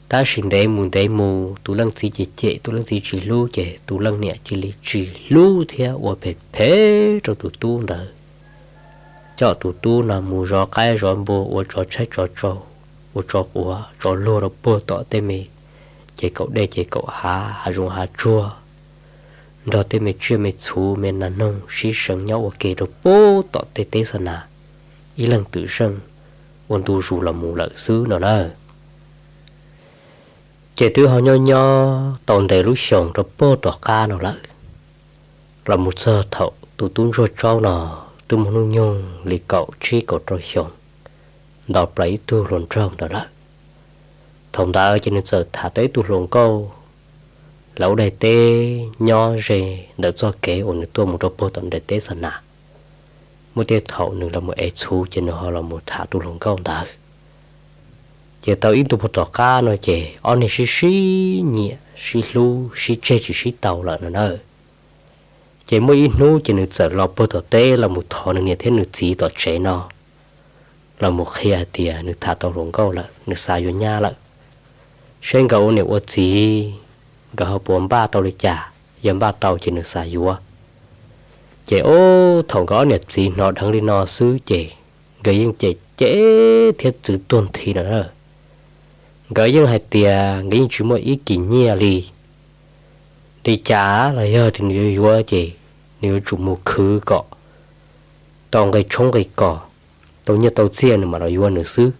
tab sis ntev mus ntev mus tus leej txiv cem cem tus leej txiv tsis hlub ces tus leej niam cia li tsis hlub thiab ua phem phem rau tus tub ntawd. Coj tus tub no mus zov qaib zov npua, ua tsov tshaib tsov tsaug, ua tsov quav tsov luag rau puag tom tej me ces kaum dej ces kaum hav, hav zoov hav tsuag, nrog tej me tsiaj me txhu me nas noog sib seev nyob ua ke rau puag tom tej teb xa nas, ib leeg twm zeej ua ntu zus los mus lawm xwb no na. Ces twb ho nyob nyob tau ntev lub xyoos rau puag tom qab no lawm, los mus txog thaum tus tub ntsuag Tsaub no twb muaj hnub nyoog li kaum tsib kaum rau xyoos, nto plaws ib tug hluas nraug ntawd lawm. Thaum ntawd ces nws txawm tham tau ib tug hluas nkauj lawv ua daim teb nyob ze ntawm txoj kev uas nws tuaj mus rau puag tom nram teb xa nas. Muaj tej thaum nws los mus ev txhuv ces nws ho los mus tham tus hluas nkauj ntawd. Ces tau ib ntu puag tom qab no ces ob niag sib sib nyiam sib hlub sib tseg tsis sib tau lawm no na. Ces muaj ib hnub ces nws txawm los puag tom teb los mus thov nws niam thiab nws txiv tom tsev no, los mus qhia hais tias nws tham tau hluas nkauj lawm, nws xav yuav nyab lawm, seb nkawd ua niam ua txiv nkawd ho puas npaj tau li cas, yog npaj tau ces nws xav yuav. Ces ub, thaum nkawd ob niam txiv hnov dheev li no xwb ces nkawd yeej cem cem thiab txwv tuag nthi no na. Nkawd yeej hais tias nkawd yeej tsis muaj ib kis nyiaj li, li cas los yog tias nws yuav yuav ces nws yuav tsum mus khwv kom tau nqi tshoob nqi kos, tau nyiaj tau txiaj nws mam los yuav nws xwb.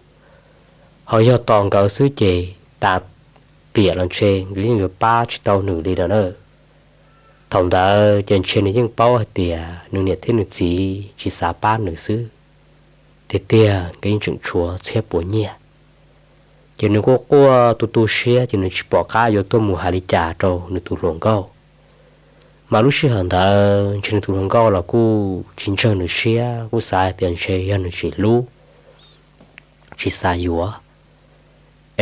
Ho yog tos nkawd xwb ces tas tiam los ntshe nkawd yeej yuav pab tsis tau nws li no na. Thaum ntawd ces ntshe nws yeej paub hais tias nws niam thiab nws txiv tsis xav pab nws xwb, tiag tiag nkawd yeej tseem tshuav txhiab puas nyiaj. Ces nws quaj quaj tu tu siab ces nws tsis pom qab yuav tuaj mus hais li cas rau nws tus hluas nkauj. Mas lub sij hawm ntawd ntshe nws tus hluas nkauj los kuj tsis ntsawg nws siab, kuj xav hais tias ntshe yog nws tsis hlub, tsis xav yuav,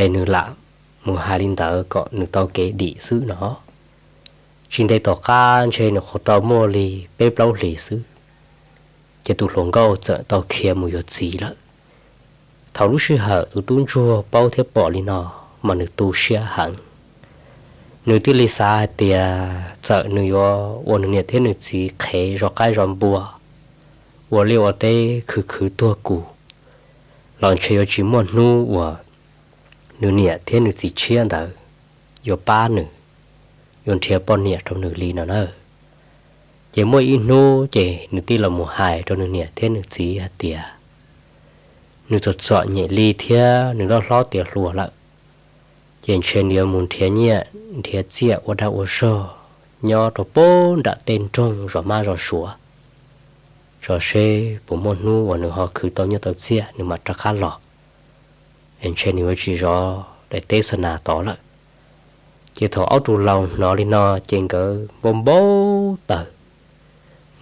es nws lam mus hais li ntawd kom nws tau kev dim xwb no. Tsis ntev tom qab ntshe nws qhuav tau muaj li peb plaub hlis xwb, ces tus hluas nkauj txawm tau khiav mus yuav txiv lawm. Thaum lub sij hawm tus tub ntsuag paub thiab pom li no, mas nws tu siab heev. Nws thiaj li xav hais tias txawm nws yuav ua nws niam thiab nws txiv qhev zov qaib zov npua, ua liaj ua teb khwv khwv tuag kuv, los ntshe yuav tsis muaj hnub uas nws niam thiab nws txiv tshiab ntawd yuav pab nws, yuav nrhiav poj niam rau nws li no na. Ces muaj ib hnub ces nws thiaj los mus hais rau nws niam thiab nws txiv hais tias nws txom txom nyem li thiab nws loj hlob tiav hluas lawm, ces ntshe nws yuav mus nrhiav nyiaj nrhiav txiaj ua dag ua zog nyob rau pem nram tej nroog zov mab zov suav, tso seb puas muaj hnub uas nws ho khwv tau nyiaj tau txiaj nws mam rov qab los, es ntshe nws yuav tsis zov daim teb xa nas tod lawm. Ces thaum ob tug laus hnov li no ces nkawd npau npau taws,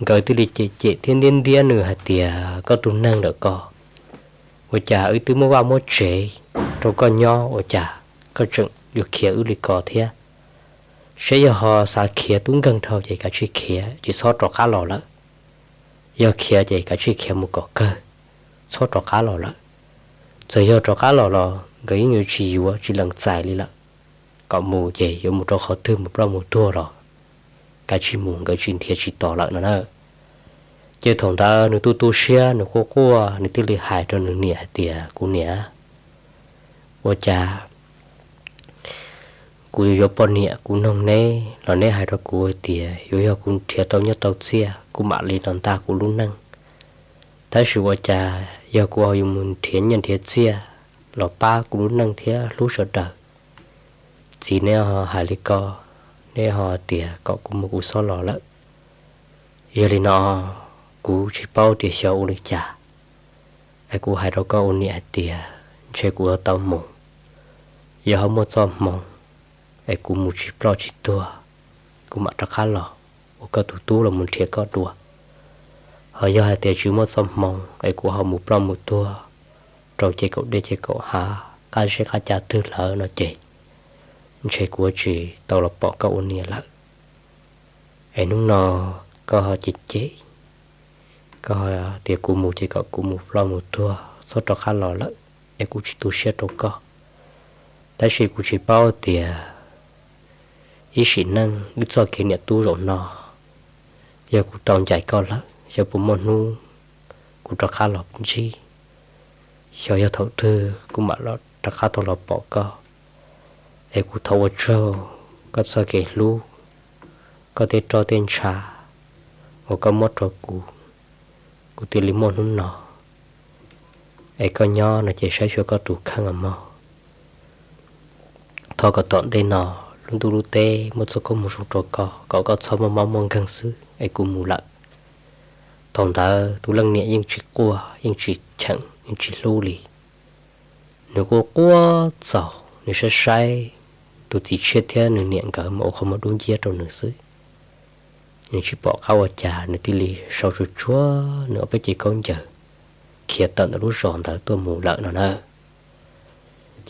nkawd thiaj li cem cem thiab ntiab ntiab nws hais tias koj tus neeg lawm ko, ua cas wb twb muab vaj muab tsev rau koj nyob ua cas koj tseem yuav khiav wb li ko thiab? Seb yog ho xav khiav tub nkeeg dhau ces kav tsij khiav tsis txhob rov qab los lawm. Yog khiav ces kav tsij khiav mus kom kawg, txhob rov qab los lawm. Txawm yog rov qab los los nkawd yeej yuav tsis yuav tsis lees txais li lawm. Kom mus ces yuav mus rau qhov twg mus ploj mus tuag los kav tsij mus, nkawd tsis nrhiav tsis tos lawm no na. Ces thaum ntawd nws tu tu siab nws quaj quaj nws thiaj li hais rau nws niam hais tias kuv niam, ua cas kuv yuav yuav poj niam kuv noog neb los neb hais rau kuv hais tias yuav yog kuv nrhiav tau nyiaj tau txiaj kuv mam li los ntaj kuv lub neej. Tab sis ua cas yog kuv ho yuav mus nrhiav nyiaj nrhiav txiaj los pab kuv lub neej thiab hlub sawv daws, txiv neb ho hais li ko, neb ho tias kom kuv mus kuv xob los lawm. Yog li no kuv tsis paub tias xyov ua li cas, es kuv hais rau koj ua niam hais tias ntshe kuv yuav tau mus. Yog ho muaj txoj hmoo es kuv mus tsis ploj tsis tuag, kuv mam rov qab los ua koj tus tub los mus nrhiav koj dua. Ho yog hais tias tsis muaj txoj hmoo es kuv ho mus ploj mus tuag rau ces kaum dej ces kaum hav qab zeb qab ca twg lawm no ces ntshe kuv yuav tsis tau los pom koj ua niam lawm. Es hnub no koj ho cem cem, koj ho tias kuv mus ces kom kuv mus ploj mus tuag txhob rov qab los lawm, es kuv tsis tu siab rau koj. Tab sis kuv tsis paub tias ib sim neej wb txoj kev niam tub zaum no, yog kuv tau ncaim koj lawm xyov puas muaj hnub kuv rov qab los ntsib, xyov yog thaum twg kuv mam rov qab tau los pom koj. Es kuv thov ua tsaug koj txoj kev hlub, koj tej roj tej ntsha uas koj muab rau kuv, kuv thiaj li muaj hnub no. Es koj nyob no ces saib xyuas koj tus kheej os mog. Thov kom tom ntej no lub ntuj lub teb muaj txoj koob hmoov zoo rau koj, kom koj txhob muaj mob muaj nkeeg xwb es kuv mus lawm. Thaum ntawd tus leej niam yeej tsis quaj yeej tsis cheem yeej tsis hlub li. Nws quaj quaj txaus, nws saib saib tus txiv tshiab thiab nws niam nkawd mas ua qhov muag dub nciab rau nws xwb. Nws tsis pom qab ua cas nws thiaj li sau tsuag tsuag nws ob peb cev khaub ncaws khiav tawm ntawm lub zos ntawd tuaj mus lawm no na.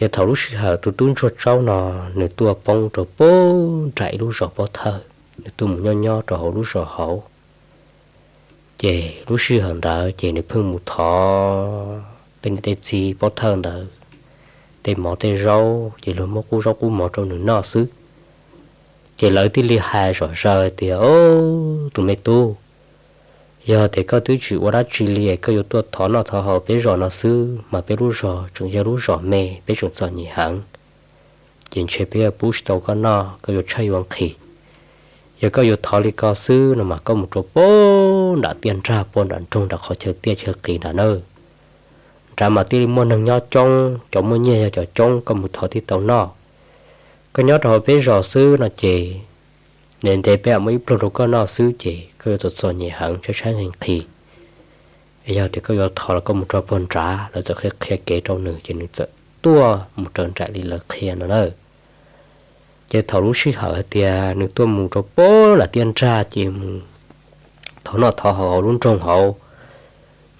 Ces thaum lub sij hawm tus tub ntsuag tsaub no nws tuaj poob rau pem nram ib lub zos pob thawj, nws tuaj mus nyob nyob rau hauv lub zos hauv. Ces lub sij hawm ntawd ces nws pheej mus thov tej niam tej txiv pob thawj ntawd tej mov tej zaub, ces luag muab qub zaub qub mov rau nws noj xwb. Ces lawv thiaj li hais zom zaws tias, Au, tus me tub, yog tias koj twb tsis ua dab tsi li es koj yuav tuaj thov noj thov haus peb zos no xwb mas peb lub zos tseem yog lub zos me, peb tseem txom nyem heev, ces ntshe peb yuav pub tsis tau koj noj, koj yuav tshaib yuav nqhis. Yog koj yuav thov li ko xwb no mas koj mus rau pem nram tiaj nrag, pem nram nroog, nram qhov chaw tiaj chaw qis nram nawb. Nrad mas thiaj li muaj neeg nyob coob, cov muaj nyiaj yog cov coob, koj mus thov thiaj tau noj. Koj nyob rau hauv peb zos xwb no ces ntev ntev peb mam muaj ib pluag rau koj noj xwb ces koj yuav txom txom nyem heev, tshaib tshaib nqhis nqhis. Yog tias koj yuav thov los koj mus rau pem nrad. Lawv txawm qhia qhia kev rau nws ces nws txawm tuaj mus raws nraim li lawv qhia no na. Ces thaum lub sij hawm hais tias nws tuaj mus rau pem nram tiaj nrag ces mus thov noj thov haus hauv lub nroog hauv,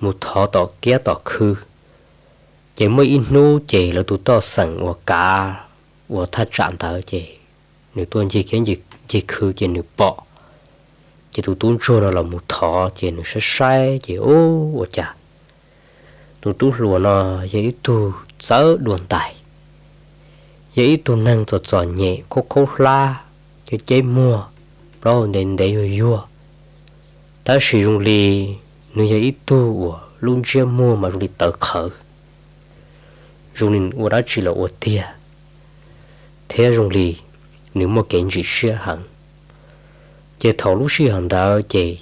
mus thov tom kiab tom khw. Ces muaj ib hnub ces lawv tus toj xeem uas kav ua thaj tsam ntawd ces nws tuaj ncig kiab ncig khw ces nws pom. Ces tus tub ntsuag no los mus thov ces nws saib saib ces, Ub, ua cas tus tub hluas no yog ib tug txawv dua ntais, yog ib tug neeg txom txom nyem khaub khaub hlab, ceb ceb muag, plaub hau ntev ntev yuag yuag, tab sis zoo li nws yog ib tug uas lub ntsiab muag mas zoo li tawv qhawv, zoo li ua dab tsi los ua tiag, thiab zoo li nws muaj kev ntsim siab heev. Ces thaum lub sij hawm ntawd ces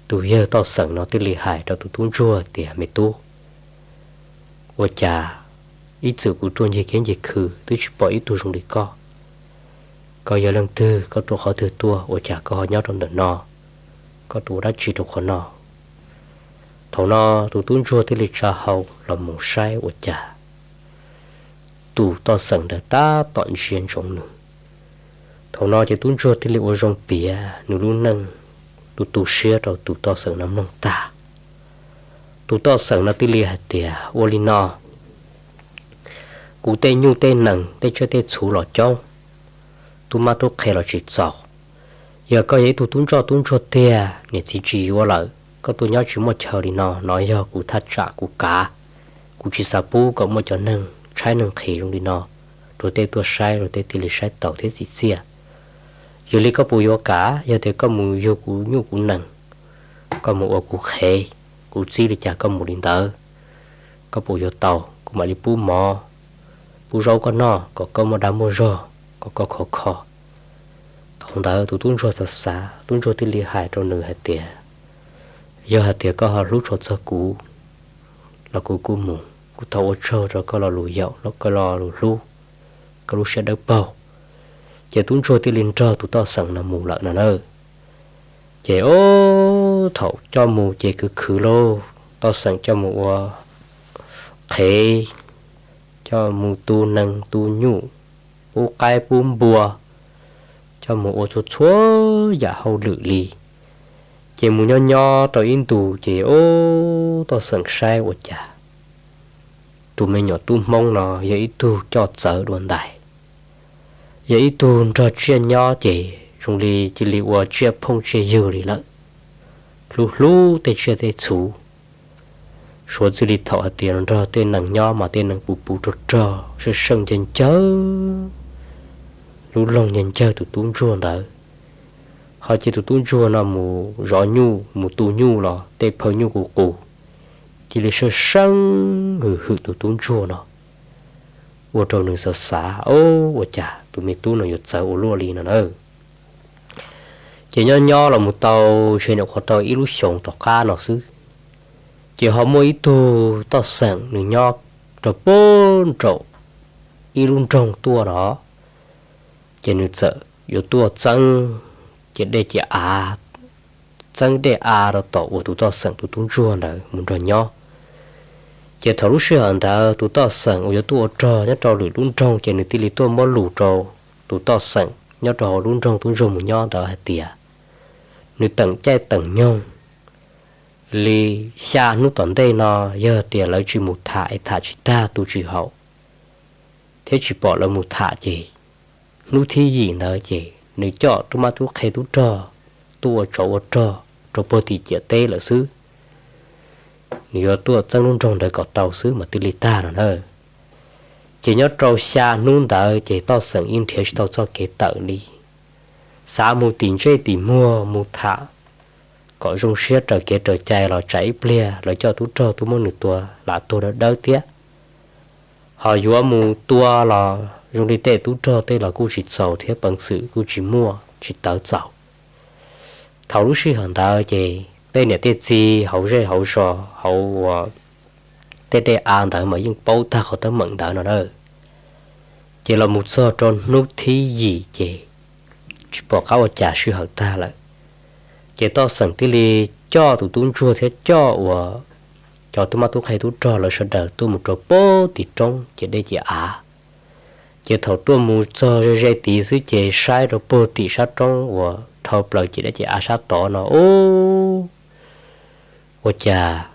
tus yawg toj xeem no thiaj li hais rau tus tub ntsuag tias, Me tub, ua cas ib txwm kuv tuaj ncig kiab ncig khw twb tsis pom ib tug zoo li koj. Koj yog leej twg, koj tuaj qhov twg tuaj, ua cas koj ho nyob rau ntawm no? Koj tuaj ua dab tsi rau qhov no? Thaum no tus tub ntsuag thiaj li tsa hau los mus saib ua cas tus toj xeem ntawd tab tom ntsia ntsoov nws. Thaum no ces tub ntsuag thiaj li ua zoo piav nws lub neej, tu tu siab rau tus toj xeem no mloog tag. Tus toj xeem no thiaj li hais tias, Ua li no, kuv tej nyuj tej nees tej tsiaj tej txhu los coob, tub mab tub qhe los tsis txaus. Yog koj yog ib tug tub ntsoj tub ntsuag tiag, niam txiv tsis yuav lawm, koj tuaj nyob tsis muaj chaw li no, no yog kuv thaj tsam kuv kav. Kuv tsis xav pub kom muaj cov neeg tshaib neeg nqhis zoo li no, luag tej tuaj saib luag tej thiaj li saib taus thiab txim txiaj. Yog li koj puas yuav kav? Yog tias koj mus yug kuv nyuj kuv nees, koj mus ua kuv qhev, kuv txib li cas koj mus li ntawd. Koj puas yuav tau? Kuv mam li pub mov, pub zaub koj noj kom koj muaj dag muaj zog, kom koj khov kho. Thaum ntawd tus tub ntsuag xav xav, tub ntsuag thiaj li hais rau nws hais tias, Yog hais tias koj ho hlub tshua txog kuv los kuv kuj mus, kuv thov ua tsaug rau koj lo lus yaum, koj lo lus hlub, koj lub siab dawb paug. Ces tub ntsuag thiaj li nrog tus toj xeem no mus lawm no na. Ces ub, thaum coj mus ces khwv khwv lauj, toj xeem coj mus ua qhev, coj mus tu nees tu nyuj, pub qaib pub npua, coj mus ua txhua txhua yam hauj lwm li. Ces mus nyob nyob rau ib ntus ces ub, toj xeem saib ua cas tus me nyuam tub Hmoob no yog ib tug coj txawv dua ntais, yog ib tug nrog tsiaj nyob ces zoo li cia li ua tsiaj phooj tsiaj ywg li lawm, hlub hlub tej tsiaj tej txhu. Suav txij li thaum hais tias nrog tej nees nyob mas tej nees puv puv rog rog, seej seej ncawg ncawg, lub loog ncawg ncawg tus tub ntsuag ntawd. Ho cia tus tub ntsuag no mus zov nyuj mus tu nyuj los tej phaw nyuj qus qus, cia li seej seej hwm hwm tus tub ntsuag no, ua rau nws xav xav, Ub, ua cas tus me tub no yuav txawv ua luaj li no na. Ces nyob nyob los mus tau ntshe nyuam qhuav tau ib lub xyoos tom qab no xwb, ces ho muaj ib tug toj xeem nws nyob rau pem nraum ib lub nroog tuaj no, ces nws txawm yuav tuaj txeeb ces dej ces av, txeeb dej av rau tom uas tus toj xeem tus tub ntsuag ntawd mus nrog nyob. Ces thaum lub sij hawm ntawd tus toj xeem uas yuav tuaj ua rog nyob rau lwm lub nroog ces nws thiaj li tuaj muab lus rau tus toj xeem nyob rau hauv lub nroog tub ntsuag mus nyob ntawd hais tias, nws teem caij teem nyoog li xya hnub tom ntej no, yog tias lawv tsis mus tham es tham tsis tag tu tsis haum, thiab tsis pom lawv mus tham ces hnub thib yim ntawd ces nws coj tub mab tub qhe tub rog tuaj ua tsov ua rog rau puag tim ciam teb lawm xwb. Nws yuav tuaj txeeb lub nroog ntawd kom tau xwb mas twb li tag no na. Ces nyob rau xya hnub ntawd ces Toj Xeem yeej nrhiav tsis tau txoj kev tawm li. Xav mus tim ntsej tim muag mus tham kom zoo siab raws kev raws cai los tsam ib pliag lawv coj tub rog tuaj muab nws tua lam tuag dawb dawb thiab. Ho yuav mus tua los zoo li tej tub rog tej los kuj tsis txaus thiab peev xwm kuj tsis muaj tsis tawv txaus. Thaum lub sij hawm ntawd ces tej niam tej txiv hauv zej hauv zos hauv uas tej dej av ntawd mas yeej paub tag qhov teeb meem ntawd no na. Ces los mus txog rau hnub thib yim ces tsis pom qab ua cas sij hawm tag lawm. Ces Toj Xeem thiaj li coj tus tub ntsuag thiab coj uas cov tub mab tub qhe tub rog lawv sawv daws tuaj mus rau puag tim roob ciam dej ciam av. Ces thaum tuaj mus txog ze ze tid xwb ces saib rau puag tim sab roob uas dhau plaws ciam dej ciam av sab tod no ub, ua cas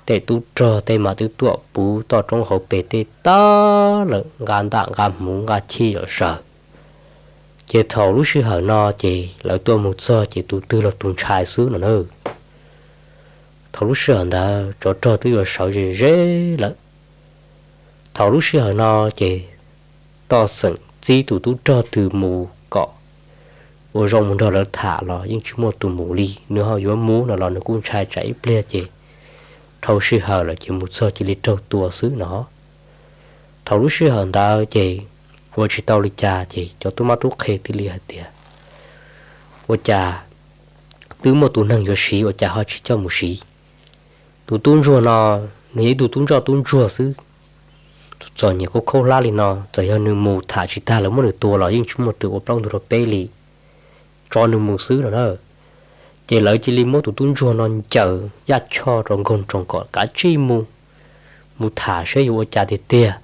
tej tub rog tej mas twb tuaj puv toj roob hauv pes tej tag lawm, nqa ntaj nqa hmuv nqa chij zom zaws. Ces thaum lub sij hawm no ces lawv tuaj mus txog ces tus twg los tus ntshai xwb no na. Thaum lub sij hawm ntawd tsov rog twb yuav sawv ze ze lawm. Thaum lub sij hawm no ces Toj Xeem txib tus tub rog twg mus kom ua zoo mus nrog lawv tham los yeej tsis muaj tus mus li. Nws ho yuav mus no los nws kuj ntshai tsam ib pliag ces dhau sij hawm lawm ces mus txog cia li raug tua xwb no. Thaum lub sij hawm ntawd ces ua tsis tau li cas ces cov tub mab tub qhe thiaj li hais tias, ua cas twb muaj tus neeg yuav siv ua cas ho tsis coj mus siv? Tus tub ntsuag no nws yog ib tug tub ntsoj tub ntsuag xwb, txom nyem khaub khaub hlab li no txawm yog nws mus tham tsis tag lawv muab nws tua los yeej tsis muaj tus ua plaub ntug rau peb li, tso nws mus xwb no na. Ces lawv cia li muab tus tub ntsuag no ncaws yaj choj rau nkaug nroos kom kav tsij mus, mus tham seb yuav ua cas tiag tiag.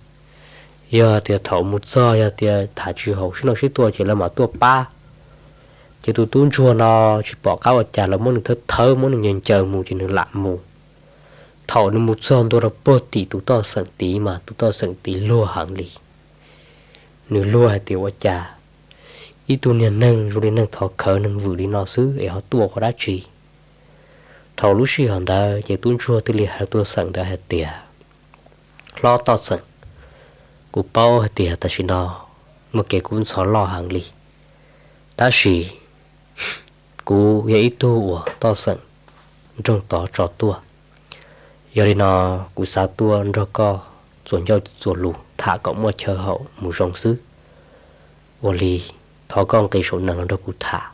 Yog tias thaum mus txog yog tias tham tsis haum sib ntaus sib tua ces lawv mam tuaj pab. Ces tus tub ntsuag no tsis pom qab ua cas lawv muab nws thawb thawb muab nws ncaws ncaws mus ces nws lam mus. Thaum nws mus txog ntua rau puag tim tus Toj Xeem tid mas tus Toj Xeem tid luag heev li. Nws luag hais tias ua cas ib tug niag neeg zoo li neeg thov khawv neeg vwm li no xwb es ho tuaj ua dab tsi? Thaum lub sij hawm ntawd ces tub ntsuag thiaj li hais rau Toj Xeem ntawd hais tias, hlob Toj Xeem, kuv paub hais tias tam sim no muaj kev kub ntxhov loj heev li, tab sis kuv yog ib tug uas Toj Xeem nroog tod tso tuaj. Yog li no kuv xav tuaj nrog koj txuas ncauj txuas lus tham kom muaj chaw haum mus zoo xwb. Ua li thov koj nqis saum nees los nrog kuv tham,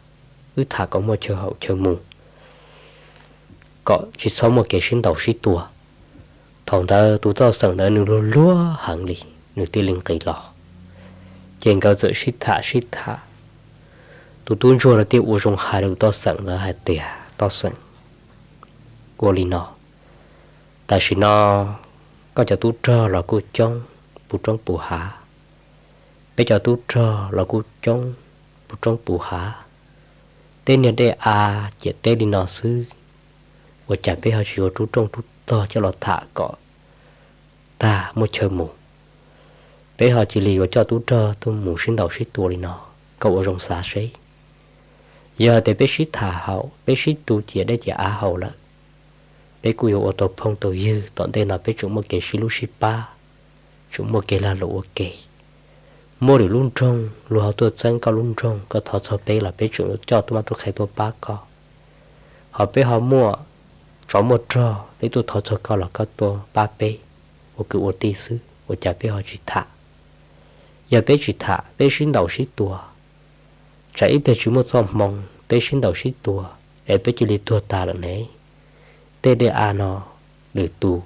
wb tham kom muaj chaw haum chaw mus, kom tsis txhob muaj kev sib ntaus sib tua. Thaum ntawd tus Toj Xeem ntawd nws luag luag heev li, nws thiaj li nqis los. Ces nkawd txawm sib tham sib tham. Tus tub ntsuag no thiaj ua zoo hais rau tus Toj Xeem ntawd hais tias, Toj Xeem, ua li no, tam sim no koj cov tub rog los kuj coob puv roob puv hav, peb cov tub rog los kuj coob puv roob puv hav, tej niag dej av ciam teb li no xwb, ua cas peb ho tsis yuav rub rooj rub tog coj los tham kom tag muaj chaw mus? Peb ho cia li yuav coj tub rog tuaj mus sib ntaus sib tua li no, koj ua zoo xav seb. Yog hais tias peb sib tham haum, peb sib tu ciam dej ciam av haum lawm, peb kuj yuav ua tau phooj tau ywg, tom ntej no peb tseem muaj kev sib hlub sib pab, tseem muaj kev lag luam ua ke. Muaj lwm lub nroog luag ho tuaj txeeb koj lub nroog, koj thov txog peb los peb tseem yuav coj tub mab tub qhe tuaj pab koj. Ho peb ho muaj tsov muaj rog, peb tuaj thov txog koj los koj tuaj pab peb ua kwv ua tij xwb, ua cas peb ho tsis tham? Yog peb tsis tham, peb sib ntaus sib tua, tsam ib pliag tsis muaj txoj hmoo, peb sib ntaus sib tua es peb cia li tuag tas lawm ne, tej dej av no lwm tus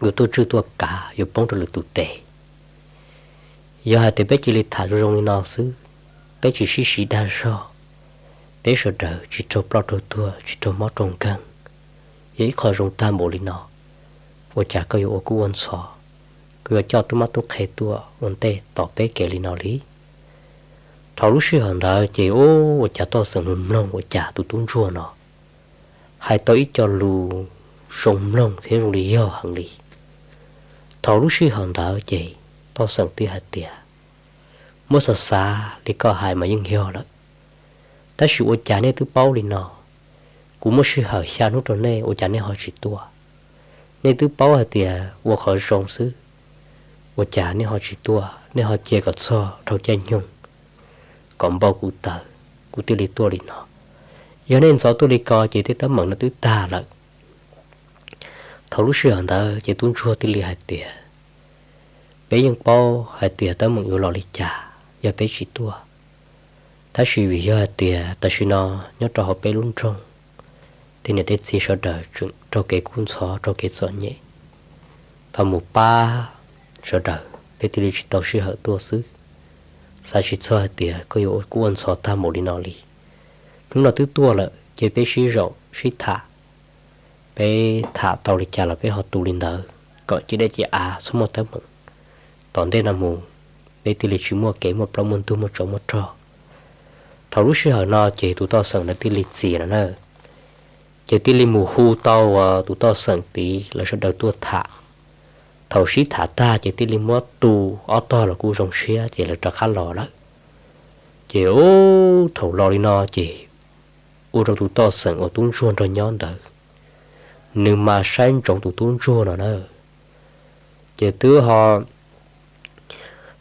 yuav tuaj tswj tuaj kav, yuav poob rau lwm tus tes. Yog hais tias peb cia li tham zoo zoo li no xwb, peb tsis sib siv dag zog, peb sawv daws tsis raug ploj raug tuag, tsis raug mob raug nkeeg, yog ib qho zoo tag npaum li no, ua cas koj yuav ua kub ua ntxhov, koj yuav coj tub mab tub qhe tuaj ua ntej tos peb kev li no li? Thaum lub sij hawm ntawd ces ua cas Toj Xeem nws mloog ua cas tus tub ntsuag no hais tau ib co lus zoo mloog thiab zoo li yog heev li. Thaum lub sij hawm ntawd ces Toj xeem thiaj hais tias, muab xav xav li koj hais mas yeej yog lawm, tab sis ua cas nej twb paub li no? Kuv muab sij hawm xya hnub rau nej ua cas nej ho tsis tuaj? Nej twb paub hais tias ua qhov zoo xwb, ua cas nej ho tsis tuaj, nej ho cia kom txog dhau caij nyoog kom npau kuv tawv kuv thiaj li tuaj li no. Yog nej ntxov tuaj li ko ces tej teeb meem no twb tag lawm. Thaum lub sij hawm ntawd ces tub ntsuag thiaj li hais tias, peb yeej paub hais tias teeb meem yuav los li cas yog peb tsis tuaj, tab sis vim yog hais tias tam sim no nyob rau hauv peb lub nroog, tej niam tej txiv sawv daws tseem raug kev kub ntxhov raug kev txom nyem, thaum mus pab sawv daws peb thiaj li tsis tau sij hawm tuaj xwb. Xav tsis txog hais tias koj yuav kuj ua ntxhov tag npaum li no li. Hnub no twb tuaj lawm ces peb sib zaum sib tham, peb tham tau li cas los peb ho tu li ntawd kom cia dej cia av txhob muaj teeb meem. Tom ntej no mus peb thiaj li tsis muaj kev muaj plaub muaj ntug muaj tsov muaj rog. Thaum lub sij hawm no ces tus toj xeem ntawd thiaj li txias no na, ces thiaj li mus hu tau uas tus toj xeem tid lawv sawv daws tuaj tham. Thaum sib tham tag ces thiaj li muab tu ob tog los kuj zoo siab ces lawv rov qab los lawm. Ces ub thaum los li no ces ua rau tus toj xeem uas tub ntsuag nrog nyob ntawd, nws mas saib ntsoov tus tub ntsuag no na, ces twb ho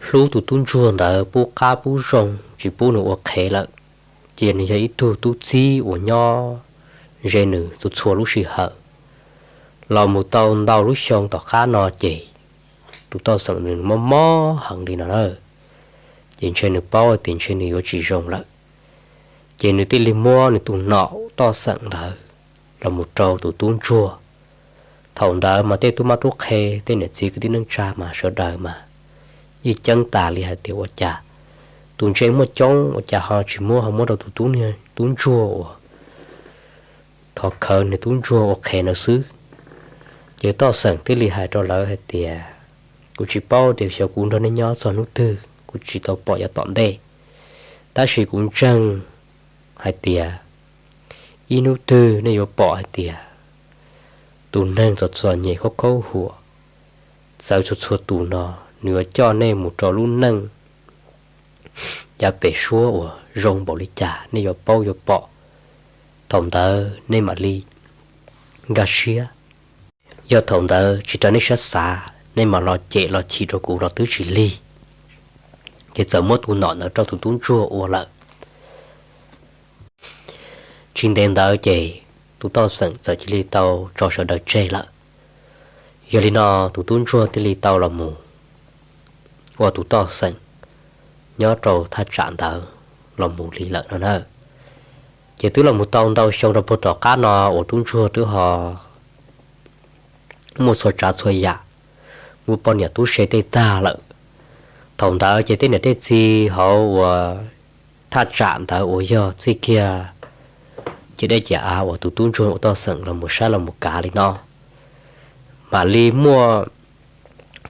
hlub tus tub ntsuag ntawd pub qab pub zoo tsis pub nws ua qhev lawm. Ces nws yog ib tug tub txib uas nyob ze nws txhua txhua lub sij hawm. Los mus tau ntau lub xyoo tom qab no ces tus toj xeem nws mob mob heev li no na, ces ntshe nws paub tias ntshe nws yuav tsis zoo lawm. Ces nws thiaj li muab nws tus nom toj xeem ntawd los mus rau tus tub ntsuag. Thaum ntawd mas tej tub mab tub qhe tej niam txiv kwv tij neej tsa mas sawv daws mas yeej ceeb tas li hais tias ua cas tus ntse muaj coob ua cas ho tsis muab ho muab rau tus tub ntsuag uas thov khawv nws tub ntsuag ua qhev ntawd xwb. Ces toj xeem thiaj li hais rau lawv hais tias, kuv tsis paub tias xyov kuv nrog nej nyob txog hnub twg, kuv tsis tau pom yav tom ntej, tab sis kuv ntseeg hais tias ib hnub twg nej yuav pom hais tias tus neeg txom txom nyem khaub khaub huam txawv txhua txhua tus no, nws yuav coj nej mus rau lub neej yav pem suab uas zoo npaum li cas nej yuav paub yuav pom. Thaum ntawd nej mam li nkag siab. Yog thaum ntawd tsis raws nej siab xav, nej mam los cem los chim rau kuv los twb tsis lig. Ces txawm muab tus nom ntawd rau tus tub ntsuag ua lawm. Tsis ntev ntawd ces tus toj xeem txawm cia li tau tso sawv daws tseg lawm. Yog li no tus tub ntsuag thiaj li tau los mus ua tus toj xeem nyob rau thaj tsam ntawd los mus li lawm no na. Ces twb los mus tau ntau xyoo rau puag tom qab no uas tub ntsuag twb ho muaj txhua tsav txhua yam, muaj poj niam tub se tej tag lawm. Thaum ntawd ces tej niam tej txiv hauv uas thaj tsam ntawd uas yog txij kiag cia dej cia av uas tus tub ntsuag ua toj xeem los mus saib los mus kav li no, mam li muaj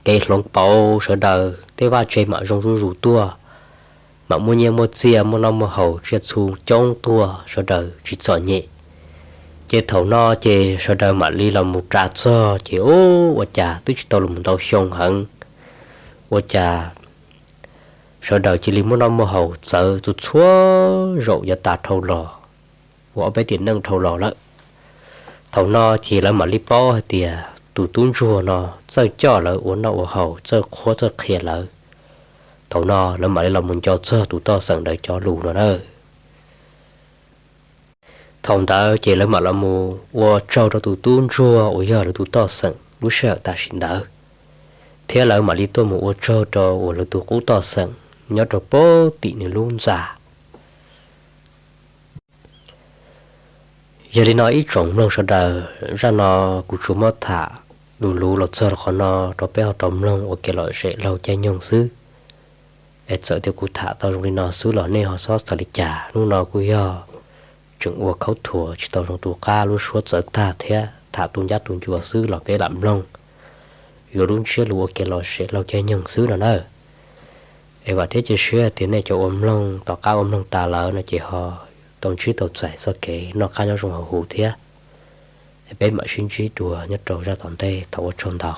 kev hloov pauv sawv daws, tej vaj tse mam zoo zuj zus tuaj, mam muaj nyiaj muaj txiaj muaj noj muaj haus tsiaj txhu coob tuaj sawv daws tsis txom nyem. Ces thaum no ces sawv daws mam li los mus ras txog ces ub ua cas twb tsis tau los mus ntau xyoo heev, ua cas sawv daws cia li muaj noj muaj haus txawv txhua txhua zaum yav tas dhau los, uas ob peb tiam neej dhau los lawm. Thaum no ces lawv mam li paub hais tias tus tub ntsuag no txawj coj lawv ua noj ua haus, txawj qhuab txawj qhia lawv. Thaum no lawv mam li los mus nco txog tus toj xeem ntawd cov lus no na. Thaum ntawd ces lawv mam los mus ua tsaug rau tus tub ntsuag uas yog lawv tus toj xeem lub sij hawm tam sim ntawd, thiab lawv mam li tuaj mus ua tsaug rau uas lawv tus qub toj xeem nyob rau pem tim nws lub ntxa. Yog li no ib tsoom mloog sawv daws, zaj no kuv tsuas muab tham lus luv los txog rau qhov no rau peb ho tau mloog ua kev lom zem laug caij nyoog xwb. Es txawm tias kuv tham tau zoo li no xwb los nej ho xob xav li cas, hnub no kuj yog tseem ua khaub thuas tsis tau zoo tu qab, lub suab txawv tag thiab tham tu ncab tu ncua xwb los peb lam mloog yuav lub ntsiab lus ua kev lom zem laug caij nyoog xwb no na. Es vam thiab cia siab tias nej cov uas mloog tom qab ua mloog tas lawm no ces ho tau ntsib tau txais txoj kev noj qab nyob zoo hauv huv thiab. Es peb mam sib ntsib dua nyob rau zaj tom ntej, thov ua tsaug ntau.